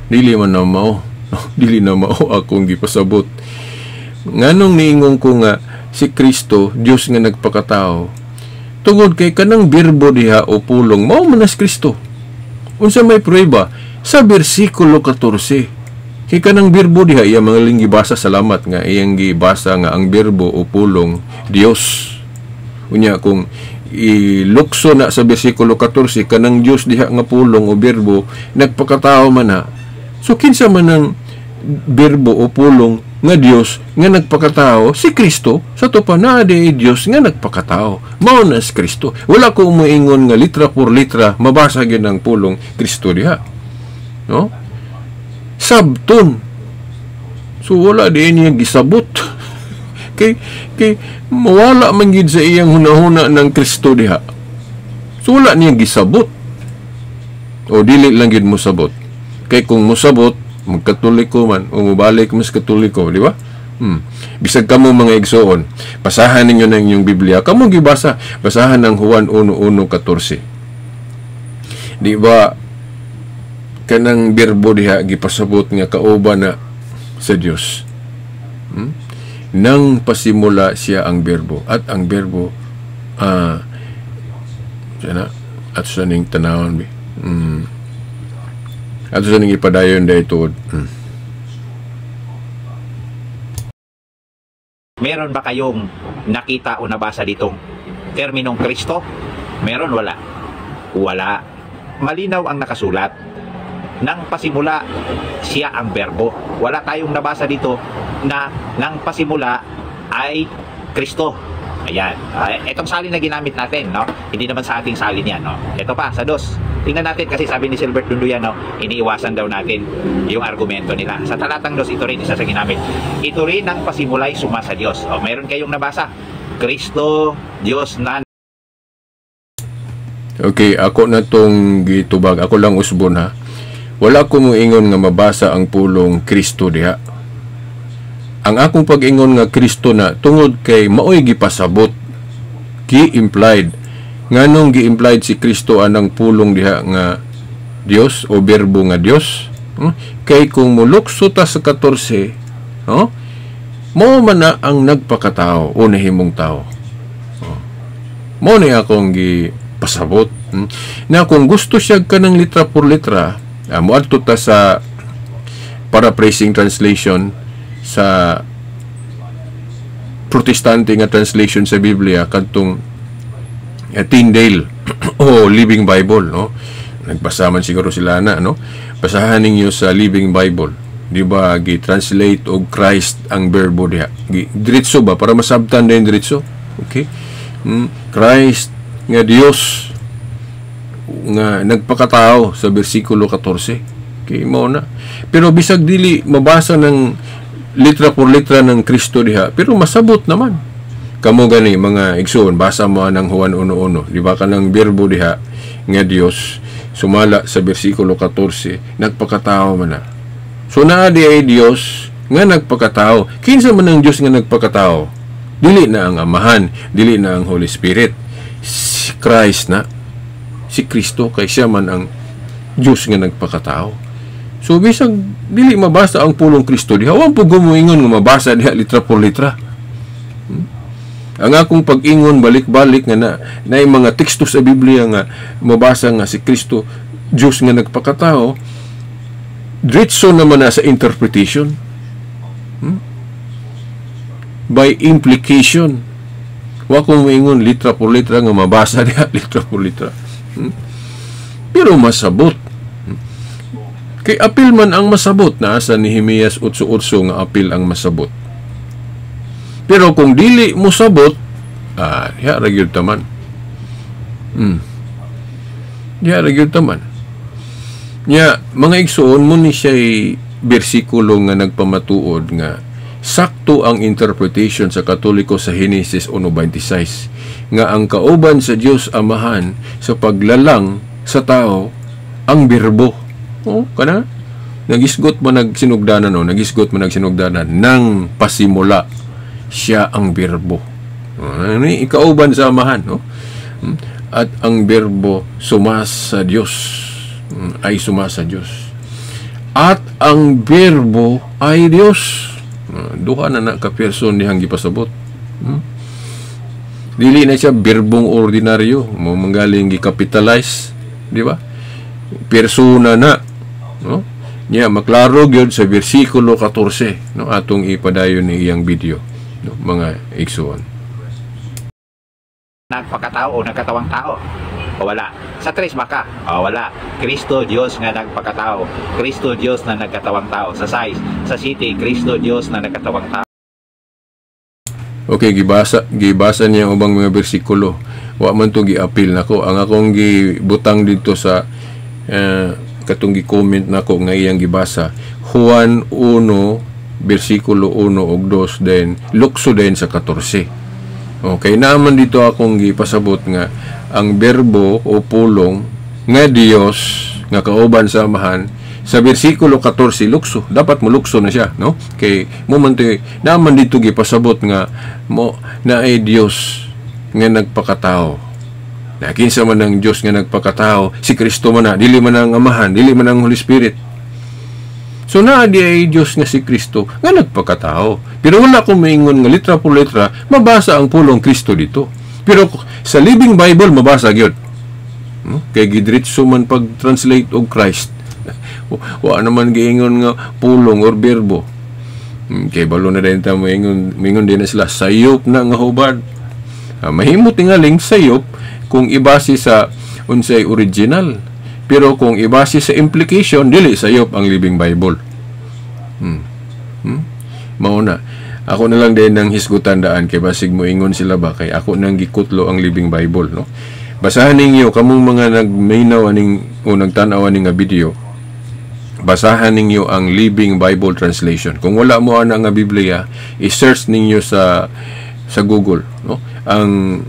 Dili man na mao. Dili na mao akong gipasabot. Nganong niingon ko nga si Kristo Dios nga nagpakatao, tungod kay kanang birbo diha o pulong mao man si Kristo. Unsa may prueba sa bersikulo 14. Kay kanang birbo diha iya mga gibasa, salamat nga iyang gibasa nga ang birbo o pulong Dios. Unya kung ilukso na sa bersikulo 14 kanang Dios diha nga pulong o birbo nagpakatao man ha. So kinsa man ang birbo o pulong nga Dios nga nagpakatao? Si Kristo. Sa to pa naa di Dios nga nagpakatao. Mao na si Kristo. Wala ko moingon nga litra por litra mabasa gyud ang pulong Kristo diha. No? Sabton. So wala di niya gisabot. Kay mawala man gid sa iyang hunahuna ng Kristo diha. So wala niya gisabot. O dili lang gid mosabot. Kay kung mosabot, magkatoliko man o mobalik mas katoliko, di ba? Bisag kamo mga igsoon, basahan ninyo ng inyong Biblia. Kamo gibasa, basahan ang Juan 1:1-14. Di ba kanang birbo diha gipasabot nga kauban na sa Dios? Nang pasimula siya ang birbo, at ang birbo sana at sa ning tanawon bi. Ato sa ning ipadayon dahil tuod. Meron ba kayong nakita o nabasa ditong terminong Kristo? Meron wala? Wala. Malinaw ang nakasulat. Nang pasimula, siya ang berbo. Wala tayong nabasa dito na nang pasimula ay Kristo. Ayan. Itong salin na ginamit natin, no? Hindi naman sa ating salin yan, no? Ito pa, sa dos. Tingnan natin kasi sabi ni Silbert Dunduyan, no, iniiwasan daw natin yung argumento nila. Sa talatang 2, ito rin isa sa ginamit. Ito rin ang pasimulay suma sa Diyos. O, mayroon kayong nabasa. Kristo, Diyos na Okay, ako na tong gitubag. Ako lang usbon ha. Wala ko moingon nga mabasa ang pulong Kristo diha. Ang akong pag-ingon nga Kristo na tungod kay maoy gipasabot, gi-implied. Nganong gi-implied si Kristo anang pulong diha nga Dios o berbo nga Dios? Kay kung mulukso ta sa 14, oh, mao man na ang nagpakatao o nahimong tao. Oh. Mao ni akong gipasabot. Na kung gusto siya kanang litra por litra, moadto ta sa paraphrasing translation, sa Protestante nga translation sa Biblia, kadtong Tyndale o Living Bible, no? Nagbasa man siguro sila na, no? Basahan ninyo sa Living Bible, di ba gi-translate og Christ ang verbo diha? Diretso ba, para masabtan din diretso. Okay, Christ nga Dios nga nagpakatao sa bersikulo 14. Okay, mao na. Pero bisag dili mabasa ng litra por litra ng Kristo diha, pero masabot naman. Kamo gani, mga igsoon, basa mo ang Juan 1:1, di ba, kanang berbo diha nga Dios sumala sa bersikulo 14, nagpakatao man na. So naa di ay Dios nga nagpakatao. Kinsa man ang Dios nga nagpakatao? Dili na ang Amahan, dili na ang Holy Spirit, si Christ na, si Kristo, kay siya man ang Dios nga nagpakatao. So bisag dili mabasa ang pulong Kristo diha, wa po gumuingon nga mabasa diha litra por litra. Ang akong pag-ingon balik-balik nga na naay mga teksto sa Biblia nga mabasa nga si Kristo Dios nga nagpakatao, diretso naman na sa interpretation. By implication. Wa ko moingon litra por litra nga mabasa diha litra por litra. Pero masabot. Kay apil man ang masabot, naa sa Nehemias 8:8 nga apil ang masabot. Pero kung dili mo sabot, diha ra gyud taman. Diha ra gyud taman. Nya, mga igsoon, mo ni siya'y bersikulo nga nagpamatuod nga sakto ang interpretation sa Katoliko sa Henesis 1:26 nga ang kauban sa Dios Amahan sa paglalang sa tao ang berbo. Oh, kana nagisgot mo nagsinugdanan, no, nagisgot mo nagsinugdanan nang pasimula siya ang berbo. Oh, ni ikauban sa Amahan, no? At ang berbo sumas sa Dios, ay sumasa Dios. At ang berbo ay Dios. Duha na na ka person dihang gipasabot. Dili na siya berbong ordinaryo, mo manggaling gi-capitalize, di ba? Persona na, no? Nya maklaro gyud sa bersikulo 14, no, atong ipadayon ni iyang video, no, mga igsuon. Nagpakatao o nagkatawang tao. O wala. Sa tres baka. O wala. Kristo Diyos nga nagpakatao. Kristo Diyos na nagkatawang tao. Sa size, sa city, Kristo Diyos na nagkatawang tao. Okay, gibasa niya ang ubang mga bersikulo. Wa man to gi-appeal nako. Ang akong gibutang dito sa katong gi-comment nako nga iyang gibasa, Juan 1 bersikulo 1 ug 2, then lukso din sa 14. Okay, naaman dito akong gipasabot nga ang berbo o pulong nga Dios nga kauban sa Amahan sa bersikulo 14 lukso, dapat molukso na siya, no? Kay mo man to, naaman dito gipasabot nga mo na ay Dios nga nagpakatao. Na kinsa man ang Dios nga nagpakatao? Si Kristo man na, dili man ang Amahan, dili man ang Holy Spirit. So naa di ay Dios nga si Kristo nga nagpakatao. Pero wala ko maingon nga litra por litra mabasa ang pulong Kristo dito. Pero sa Living Bible mabasa gyud. Kay gidritso man pag-translate og Christ. Wa naman giingon nga pulong or berbo. Kay balo na din ta moingon, moingon din na sila sayop na nga hubad. Mahimo tingaling sayop kung ibase sa unsay original. Pero kung ibase sa implication, dili sayop ang Living Bible. Mao na. Ako na lang din ang hisgutan daan kay basig moingon sila ba, kay ako nang gikutlo ang Living Bible, no? Basahan ninyo, kamong mga nagminaw aning o nagtan-aw aning nga video, basahan ninyo ang Living Bible Translation. Kung wala mo ana nga Biblia, i-search ninyo sa Google, no? Ang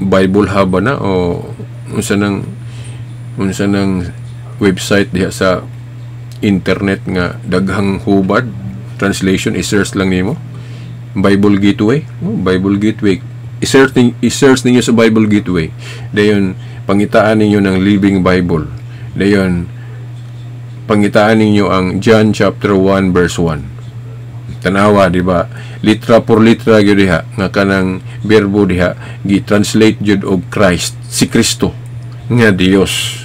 Bible Hub na o unsa nang website diha sa internet nga daghang hubad translation, i-search lang nimo Bible Gateway, oh, Bible Gateway. I-search ninyo sa Bible Gateway. Dayon pangitaan ninyo ng Living Bible. Dayon pangitaan ninyo ang John chapter 1 verse 1. Tanawa, di ba? Litra por litra gyud diha nga kanang berbo diha gi-translate gyud og Christ, si Kristo nga Dios.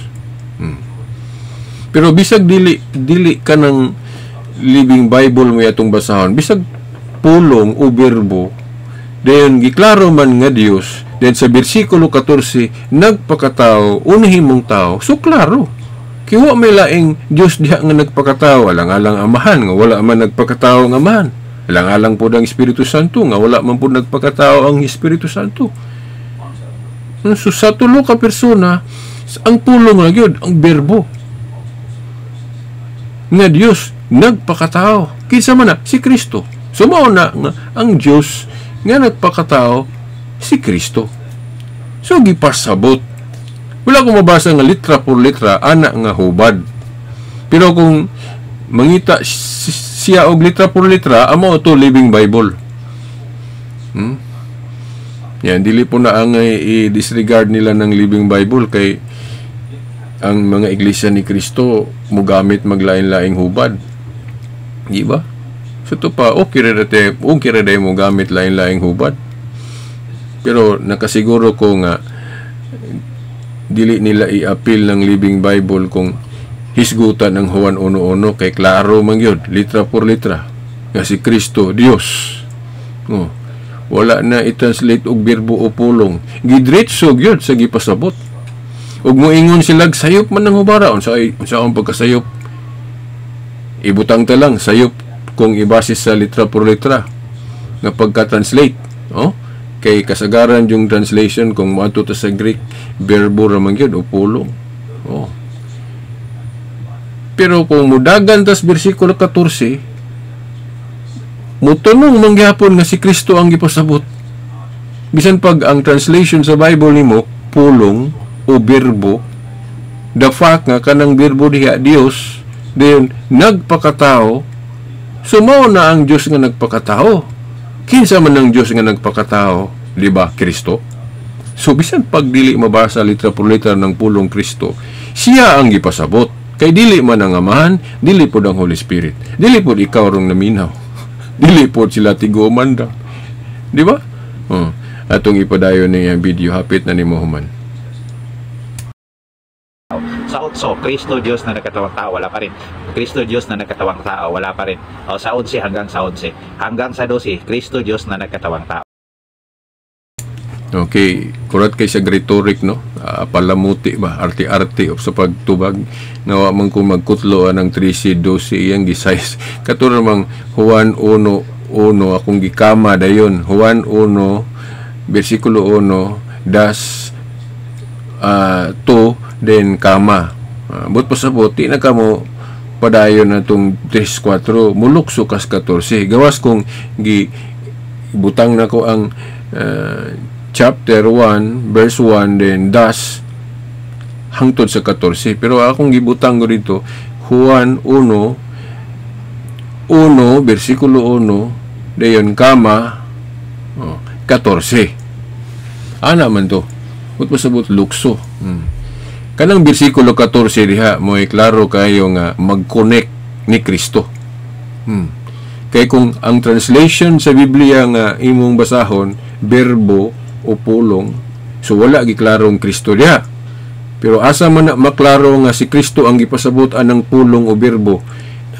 Pero bisag dili dili kanang Living Bible mo atong basahon, bisag pulong o berbo, dayon giklaro man nga Dios. Then sa bersikulo 14, nagpakatao, unahimong tao. So klaro. Kay wa may laing Dios diha nga nagpakatao, alang-alang Amahan nga wala man nagpakatao ang Amahan. Alang-alang pod ang Espiritu Santo nga wala man pod nagpakatao ang Espiritu Santo. So sa tulo ka persona, ang pulong na gyud, ang berbo nga Dios nagpakatao. Kinsa man na? Si Kristo. So mao na nga ang Dios nga nagpakatao si Kristo. So gipasabot. Wala ko mabasa nga litra por litra ana nga hubad. Pero kung mangita siya og litra por litra, amo to Living Bible. Yan, dili po na ang i-disregard nila ng Living Bible kay ang mga Iglesia ni Cristo mugamit maglain-laing hubad. Di ba? So ito pa, okay ra mo gamit lain-laing hubad. Pero nakasiguro ko nga dili nila i-appeal ng Living Bible kung hisgutan ang Juan 1:1 kay klaro man gyud, litra por litra, nga si Kristo Dios. Oh, wala na i-translate og berbo o pulong, gidretso gyud sa gipasabot. Ug moingon sila sayop man ang hubara, unsa ang pagkasayop? Ibutang ta lang sayop kung ibase sa litra por litra nga pagka-translate, oh, kay kasagaran yung translation kung moadto ta sa Greek, berbo ra man gyud o pulong, oh. Pero kung mudagan tas bersikulo 14, mutunong man gyapon nga si Kristo ang gipasabot, bisan pag ang translation sa Bible nimo pulong o berbo. The fact nga kanang berbo diha Dios, then nagpakatao. So mao na ang Dios nga nagpakatao. Kinsa man ang Dios nga nagpakatao? Di ba Kristo? So bisan pag dili mabasa litra por litra ng pulong Kristo, siya ang gipasabot. Kay dili man ang Amahan, dili pod ang Holy Spirit. Dili pod ikaw rong naminaw. Dili pod sila tigomanda. Di ba? Oh. Atong ipadayon ni ang video, hapit na ni human. Sa 8, Kristo Diyos na nagkatawang tao, wala pa rin. Kristo Diyos na nagkatawang tao, wala pa rin. O, sa 11 hanggang sa 11. Hanggang sa 12, Kristo Diyos na nagkatawang tao. Okay, kurat kay sa rhetoric, no? Palamuti ba, arte-arte o sa pagtubag nga wa man ko magkutlo ang 13 12 iyang gisize. Kato namang Juan 1:1 akong gikama dayon. Juan 1 bersikulo 1 dash 2 then kama. But pasabot di na kamo padayon na tong 3 4, mulukso kas 14. Gawas kung gi butang nako ang chapter 1 verse 1 then dash hangtod sa 14, pero akong gibutang ko dito Juan 1 1 bersikulo 1 dayon kama, oh, 14. Ana man to, ut pasabot lukso. Kanang bersikulo 14 diha mo klaro kayo nga mag-connect ni Kristo. Kay kung ang translation sa Biblia nga imong basahon berbo o pulong, so wala giklarong Kristo diha. Pero asa man na maklaro nga si Kristo ang gipasabot anang pulong o berbo?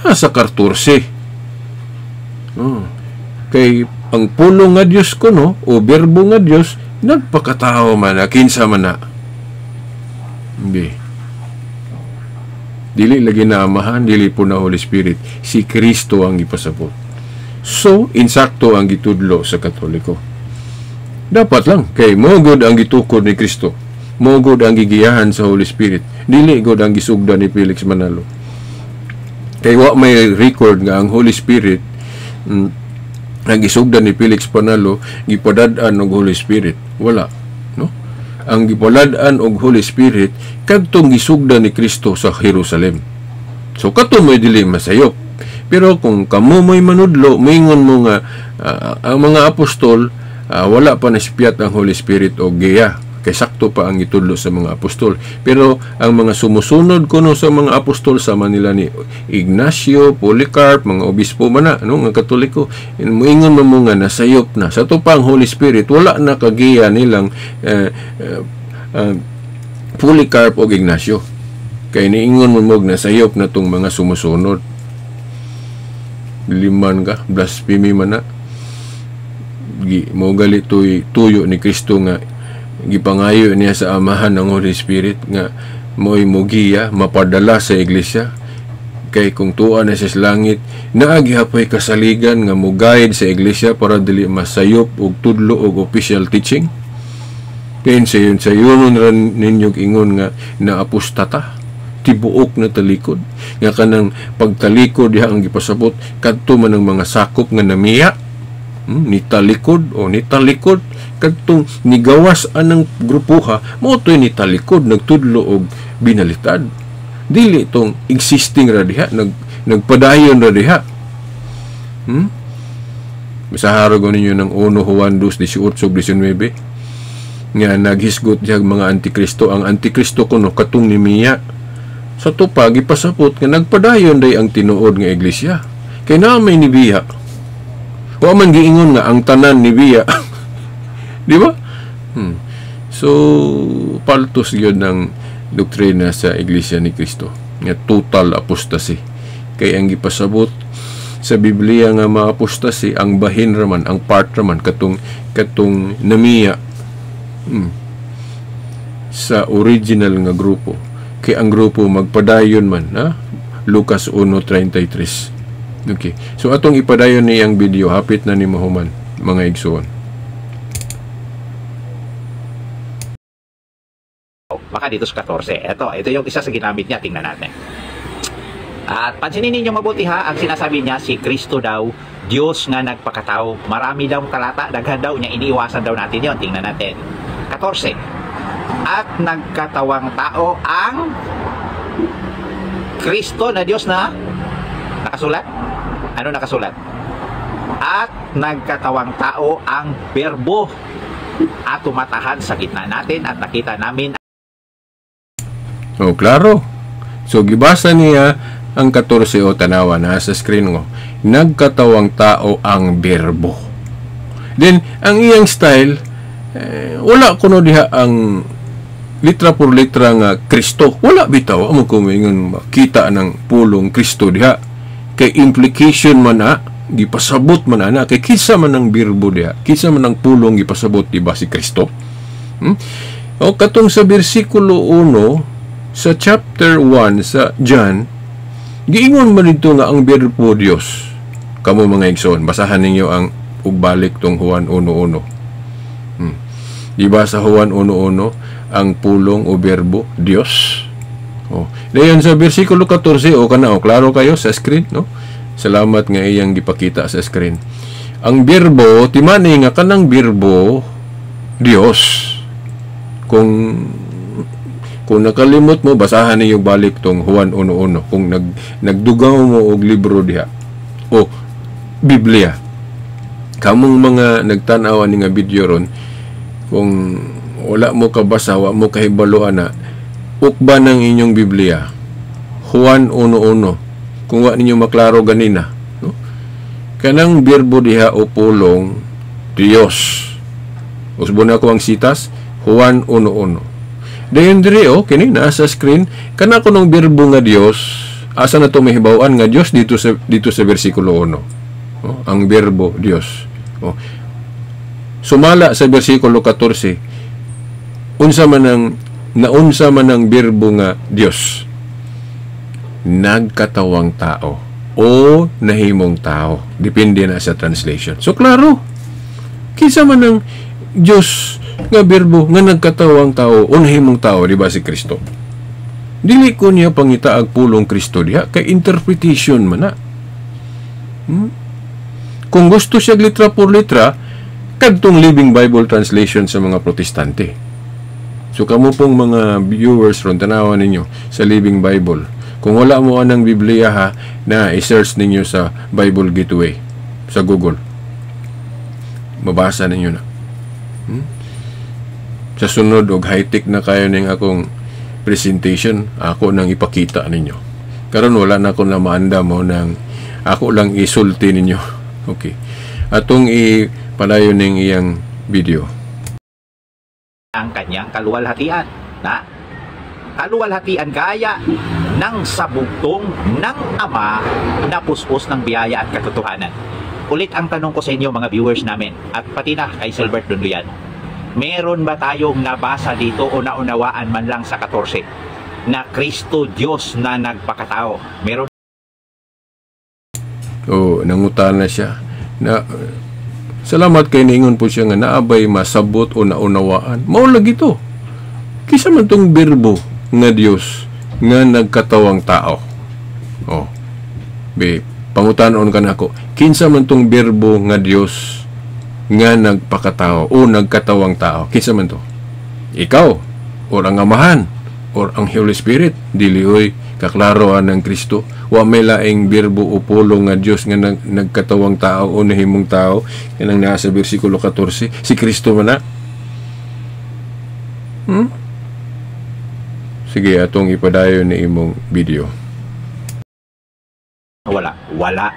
Nasa 14. Oh. Kay ang pulong nga Dios kuno o berbo nga Dios nagpakatao man na, kinsa man na. Hindi. Dili lagi na Amahan, dili po na Holy Spirit. Si Kristo ang gipasabot. So, insakto ang gitudlo sa Katoliko. Dapat lang, kay mo gud ang gitukod ni Kristo. Mao gud ang gigiyahan sa Holy Spirit. Dili gud ang gisugdan ni Felix Manalo. Kay wa may record nga ang Holy Spirit ang gisugdan ni Felix Manalo gipadad-an og Holy Spirit. Wala, no? Ang gipadad-an og Holy Spirit kadtong gisugdan ni Kristo sa Jerusalem. So kato mo'y dili masayop. Pero kung kamo mo'y manudlo, moingon mo nga ang mga apostol wala pa naspiyat ang Holy Spirit og giya. Kay sakto pa ang itudlo sa mga apostol. Pero ang mga sumusunod kuno sa mga apostol sama nila ni Ignacio, Polycarp, mga obispo man na, no, nga Katoliko, moingon mo nga nasayop na. Sa to pa ang Holy Spirit wala na kagiya nilang Polycarp o Ignacio. Kay niingon mo mog nasayop na tong mga sumusunod. Liman ka, blasphemy man na. Mo gali tuyo ni Kristo nga gipangayo niya sa Amahan ng Holy Spirit nga mo'y mogiya, mapadala sa iglesia. Kay kung tuwa na siya sa langit, naagihapay kasaligan nga mo-guide sa iglesia para dili masayop og tudlo og official teaching. Kayon sa yun ran ninyog ingon nga naapostata, tibuok na talikod. Nga kanang pagtalikod diha ang gipasabot kadto man ang mga sakop nga namiya, nitalikod o nitalikod kadtong nigawas anang grupuha mao toy nitalikod nagtudlo og binalitad. Dili tong existing ra diha, nagpadayon ra diha. Masaharo ninyo ng 1 Juan 2:18-19 nga naghisgot diha mga antikristo. Ang antikristo kuno katong nimiya. Sa tupa gipasabot nga nagpadayon day ang tinuod nga iglesia. Kay naa may nibiya. Wa man giingon nga ang tanan nibiya. Di ba? So paltos gyud ng doktrina sa Iglesia ni Kristo nga total apostasy. Kay ang gipasabot sa Biblia nga ma-apostasy ang bahin raman, ang part raman katong katong namiya sa original nga grupo. Kay ang grupo magpadayon man, ha? Lucas 1:33. Okay. So atong ipadayon niyang video hapit na ni mahuman mga igsoon. Baka dito sa 14. Ito yung isa sa ginamit niya. Tingnan natin. At pansinin ninyo mabuti ha, ang sinasabi niya, si Kristo daw, Diyos nga nagpakatao. Marami daw talata, daghan daw niya, iniiwasan daw natin yon. Tingnan natin. 14. At nagkatawang tao ang Kristo na Diyos na nakasulat? Ano nakasulat? At nagkatawang tao ang Berbo at tumatahan sa gitna natin at nakita namin. Oh, klaro. So gibasa niya ang 14 o tanawa na sa screen mo. Nagkatawang tao ang Berbo. Then ang iyang style wala kuno diha ang litra por litra nga Kristo. Wala bitaw amo ko moingon makita ng pulong Kristo diha. Kay implication man na, gipasabot man ana kay kinsa man ang Berbo diha. Kinsa man ang pulong gipasabot, di ba si Kristo? O katong sa bersikulo 1 sa chapter 1 sa John, giingon man dito nga ang Berbo Dios. Kamo mga igsoon, basahan ninyo ang ugbalik tong Juan 1:1. Di ba sa Juan 1:1 ang pulong o berbo Dios? Oh. Dayon sa bersikulo 14 o kana o klaro kayo sa screen, no? Salamat nga iyang gipakita sa screen. Ang berbo timani nga kanang berbo Dios. Kung nakalimot mo, basahan ninyo balik tong Juan 1:1. Kung nagdugaw mo og libro diha o Biblia. Kamong mga nagtan-aw ani nga video ron, kung wala mo kabasa, wa mo kahibalo ana, ukba ng inyong Biblia. Juan 1:1. Kung wa ninyo maklaro ganina, no? Kanang berbo diha o pulong Dios. Usbon ako ang sitas, Juan 1:1. Dayon diri o kini naa sa screen kana kunong berbo nga Dios, asa na to mahibaw-an nga Dios dito sa bersikulo 1. Oh, ang berbo Dios. Oh. Sumala sa bersikulo 14, unsa man ang naunsa man ang berbo nga Dios? Nagkatawang tao o nahimong tao, depende na sa translation. So klaro, kinsa man ang Dios Nga berbo nga nagkatawang tao o nahimong tao, di ba si Kristo? Dili ko niya pangitaag pulong Kristo diha kay interpretation man na. Kung gusto siya litra por litra, kadtong Living Bible Translation sa mga Protestante. So kamo pong mga viewers ron, tanawan ninyo sa Living Bible. Kung wala mo anang Biblia ha, na i-search ninyo sa Bible Gateway sa Google. Mabasa ninyo na. Sa sunod og high-tech na kayo ning akong presentation, ako nang ipakita ninyo. Karon wala na ko na maanda mo nang ako lang isulti ninyo. Okay. Atong ipalayo ning iyang video. Ang kanyang kaluwalhatian na kaluwalhatian gaya ng sa bugtong ng Ama na puspos ng biyaya at katotohanan. Ulit ang tanong ko sa inyo, mga viewers namin, at pati na kay Silbert Donluyan. Meron ba tayong nabasa dito o naunawaan man lang sa 14 na Kristo Diyos na nagpakatao? Meron Oh, nangutana siya. Na salamat kay niingon po siya nga naabay masabot o naunawaan. Mao lagi to. Kisa man tong berbo nga Dios nga nagkatawang tao. Oh. Be, pangutanon ka nako. Kinsa man tong berbo nga Dios nga nagpakatao o nagkatawang tao? Kinsa man to? Ikaw or ang Amahan or ang Holy Spirit? Dili oy, kaklaro ang Kristo. Wa may laing berbo o pulong nga Dios nga nagkatawang tao o nahimong tao kanang naa sa bersikulo 14, si Kristo man na. Sige, atong ipadayon ni imong video. Wala. Wala.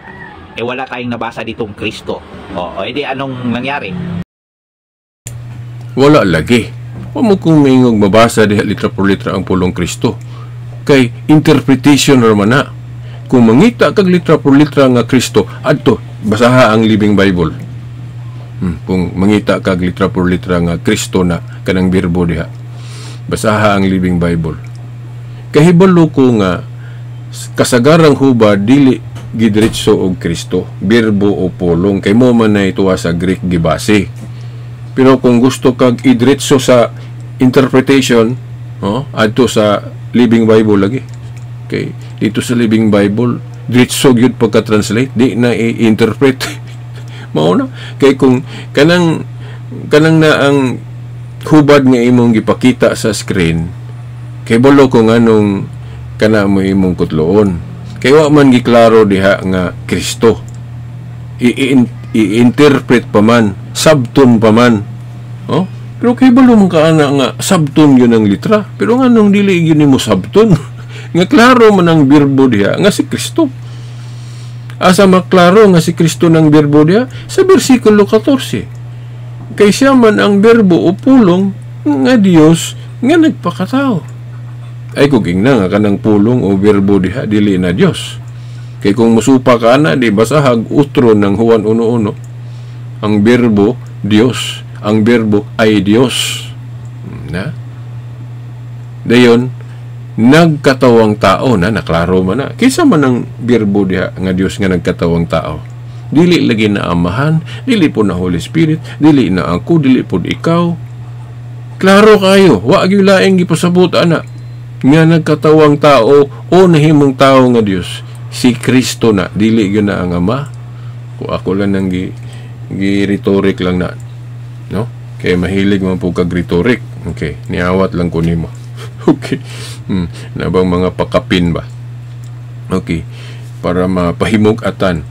Eh wala tayong nabasa ditong Kristo. O, edi anong nangyari? Wala lagi. Wa mo kung maingog mabasa diha litra por litra ang pulong Kristo. Kay interpretation ra man na. Kung mangita kag litra por litra nga Kristo, adto basaha ang Living Bible. Kung mangita kag litra por litra nga Kristo na kanang birbo diha, basaha ang Living Bible. Kahibalo ko nga kasagarang huba dili gidiretso og Kristo, birbo o pulong, kay mo man na ituwa sa Greek gibase. Pero kung gusto kag idiretso sa interpretation, oh, adto sa Living Bible lagi. Okay, dito sa Living Bible diretso gyud pagka-translate, di na i-interpret. Mao na kay kung kanang kanang na ang hubad nga imong gipakita sa screen, kay balo ko nganong kana mo imong kutloon. Kay wa man giklaro diha nga Kristo. I-interpret pa man, sabton pa man. Oh? Pero kay balo man ka ana nga sabton yun ang litra. Pero nganong dili gyud nimo sabton? Nga klaro man ang birbo diha nga si Kristo. Asa maklaro nga si Kristo ng birbo diha? Sa bersikulo 14. Kay siya man ang berbo o pulong nga Dios nga nagpakatao. Ay kung ingna nga kanang pulong o berbo diha dili na Dios. Kay kung musupa ka na, di basahag utro ng Juan 1:1. Ang berbo Dios, ang berbo ay Dios. Na? Dayon nagkatawang tao na, naklaro man na. Kaysa man ang berbo diha nga Dios nga nagkatawang tao. Dili lagi na Amahan, dili po na Holy Spirit, dili na ako, dili po ikaw. Klaro kayo, wa gyud laing gipasabot ana nga nagkatawang tao o nahimong tao nga Dios. Si Kristo na, dili gyud na ang Ama. Kung ako lang nang gi-rhetoric lang na, no? Kay mahilig man po kag rhetoric. Okay, niawat lang ko nimo. Okay. Nabang mga pakapin ba? Okay, para mapahimug-atan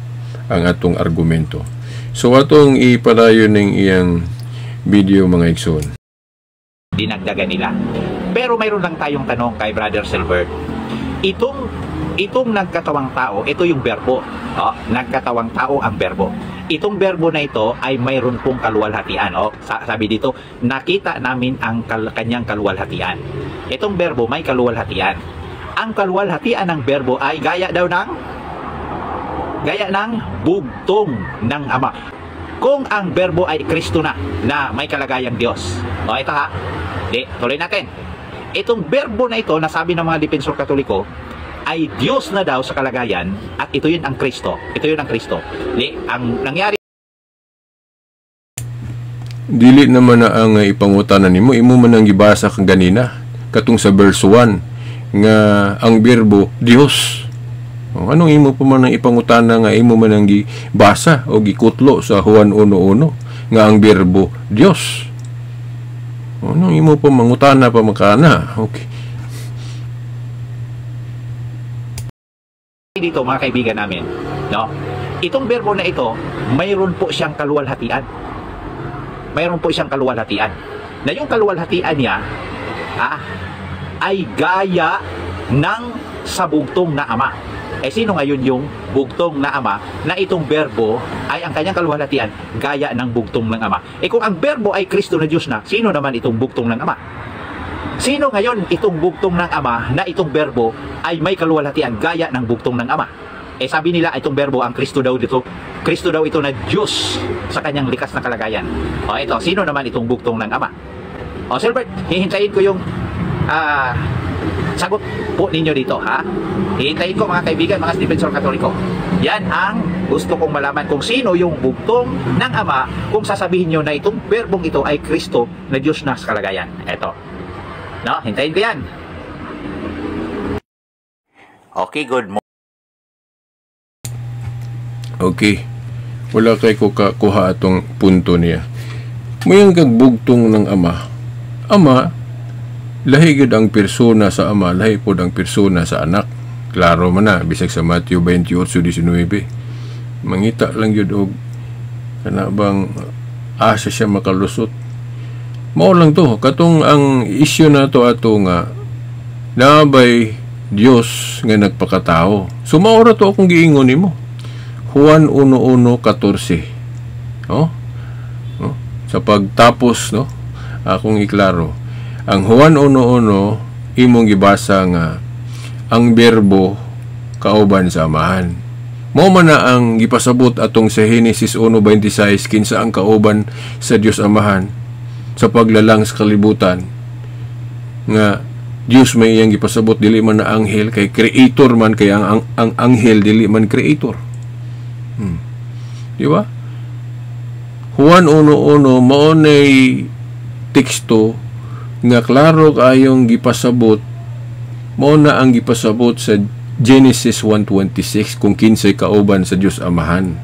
ang atong argumento. So atong ipadayon ning iyang video, mga igsoon. Dinagdagan nila. Pero mayroon lang tayong tanong kay Brother Silbert. Itong nagkatawang tao, ito yung berbo. Oh, nagkatawang tao ang berbo. Itong berbo na ito ay mayroon pong kaluwalhatian. Oh, sabi dito, nakita namin ang kanyang kaluwalhatian. Itong berbo may kaluwalhatian. Ang kaluwalhatian ng berbo ay gaya daw ng bugtong ng Ama. Kung ang berbo ay Kristo na may kalagayang Diyos. O ito ha, di, tuloy natin. Itong berbo na ito, nasabi ng mga defensor Katoliko, ay Diyos na daw sa kalagayan at ito yun ang Kristo. Ito yun ang Kristo. Di, ang nangyari. Dili naman na ang ipangutana nimo, imo man ang gibasa kang ganina katong sa verse 1 nga ang berbo Dios. O, anong imo pa man ang ipangutana nga imo man ang gibasa o gikutlo sa Juan 1:1 nga ang berbo Dios? O, anong imo pa mangutana pa makana? Okay. Dito mga kaibigan namin, no? Itong berbo na ito, mayroon po siyang kaluwalhatian. Mayroon po siyang kaluwalhatian. Na yung kaluwalhatian niya ay gaya ng sa bugtong na ama. Eh sino ngayon yung bugtong na ama na itong berbo ay ang kanyang kaluwalhatian gaya ng bugtong ng ama? Eh kung ang berbo ay Kristo na Diyos na, sino naman itong bugtong ng ama? Sino ngayon itong bugtong ng ama na itong berbo ay may kaluwalhatian gaya ng bugtong ng ama? Eh sabi nila itong berbo ang Kristo daw dito. Kristo daw ito na Diyos sa kanyang likas na kalagayan. O ito, sino naman itong bugtong ng ama? O Silbert, hihintayin ko yung sagot po ninyo dito, ha? Hihintayin ko mga kaibigan, mga Stevenson Katoliko. Yan ang gusto kong malaman kung sino yung bugtong ng ama kung sasabihin nyo na itong berbong ito ay Kristo na Diyos na sa kalagayan. Ito. No, hintayin ko yan. Okay, good morning. Okay. Wala kay ko kuha atong punto niya. Mayang kagbugtong ng ama. Ama, lahi gyud ang persona sa ama, lahi pod ang persona sa anak. Klaro man na, bisag sa Matthew 28:19. Mangita lang gyud og kana bang asa siya makalusot. Mao lang to, katong ang isyu nato ato nga nabay Dios nga nagpakatao. So mao ra to akong giingon nimo. Juan 1:1-14. Oh? Oh? Sa pagtapos, no? Akong iklaro. Ang Juan 1:1 imong gibasa nga ang berbo kauban sa Amahan. Mao man na ang gipasabot atong sa Henesis 1:26 kinsa ang kauban sa Dios Amahan sa paglalang sa kalibutan nga Dios may iyang gipasabot, dili man na anghel kay creator man, kay ang anghel dili man creator. Di ba? Juan 1:1 mao nay teksto nga klaro kayong gipasabot, mao na ang gipasabot sa Genesis 1:26 kung kinsay kauban sa Dios Amahan.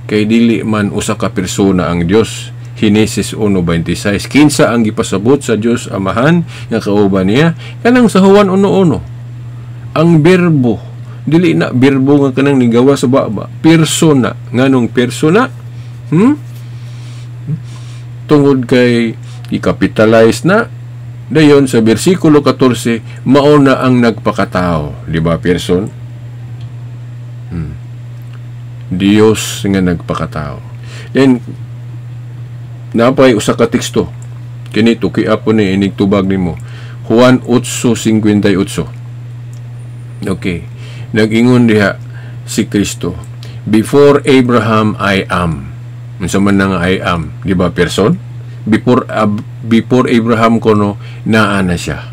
Kay dili man usa ka persona ang Dios. Genesis 1:26 kinsa ang gipasabot sa Dios Amahan nga kauban niya? Kanang sa Juan 1:1. Ang berbo dili na berbo nga kanang nigawa sa baba, persona. Nganong persona? Tungod kay i-capitalize na dayon sa bersikulo 14, mao na ang nagpakatao. Di ba person? Dios nga nagpakatao. Then napay usa ka teksto kini tuki apo ni inig tubag nimo, Juan 8:58. Okay. Nag-ingon diha si Kristo, before Abraham I am. Unsa man nga I am, di ba person? Before Abraham kono naa na siya.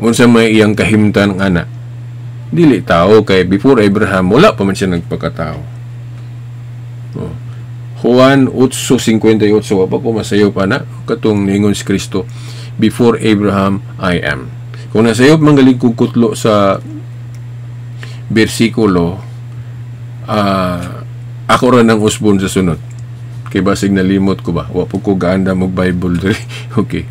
Unsa may iyang kahimtan ana? Dili tao kay before Abraham wala pa man siya nagpakatao. Oh. Juan 8:58, wa pa ko masayo pa na katong niingon si Kristo, before Abraham I am. Kung nasayop manggalig kog kutlo sa bersikulo, ako ra nang usbon sa sunod. Kay basig nalimot ko ba? Wa po ko gaanda mo Bible diri. Okay.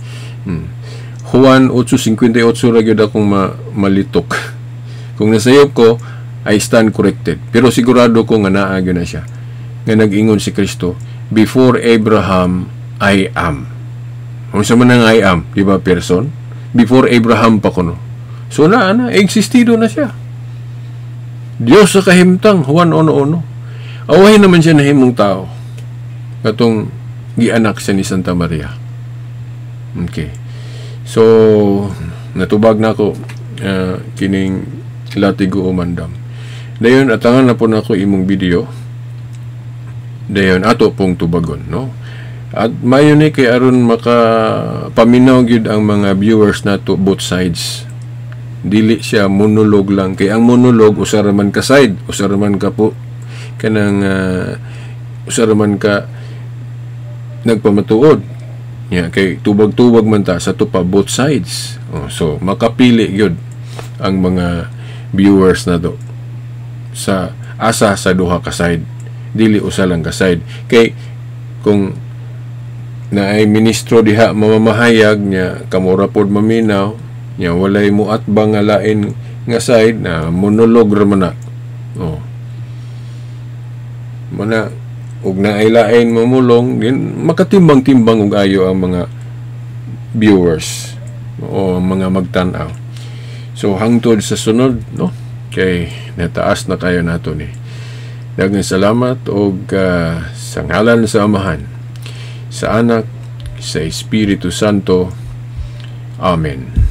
Juan 8:58 ra gyud akong malitok. Kung nasayop ko, I stand corrected. Pero sigurado ko nga naa gyud na siya. Nga nag-ingon si Kristo, before Abraham I am. Unsa man ang I am, di ba person? Before Abraham pa kuno. So naa na, existido na siya. Dios sa kahimtang, Juan 1:1. Awahin naman siya nahimong tao. Katong gianak siya ni Santa Maria. Okay. So, natubag na ako kining latigo o mandam. Dayon, atangan na po na ako imong video. Dayon, ato pong tubagon, no? At mayo ni kay aron makapaminaw gyud ang mga viewers nato both sides. Dili siya monologue lang, kay ang monologue usa ra man ka side, usa ra man ka po kanang usa ra man ka nagpamatuod nya kay tubag-tubag man ta sa tupa, both sides. Oh, so makapili gyud ang mga viewers nato sa asa sa duha ka side, dili usa lang ka side, kay kung naay ministro diha mamamahayag nya kamo ra pod maminaw nya walay muatbang nga lain nga side na monologue ra man na. Oh, mana ug naay lain mamulong din, makatimbang-timbang og ayo ang mga viewers o mga magtan-aw. So hangtod sa sunod, no, kay nataas na kayo nato ni. Daghang salamat og sa ngalan sa Amahan, sa Anak, sa Espiritu Santo. Amen.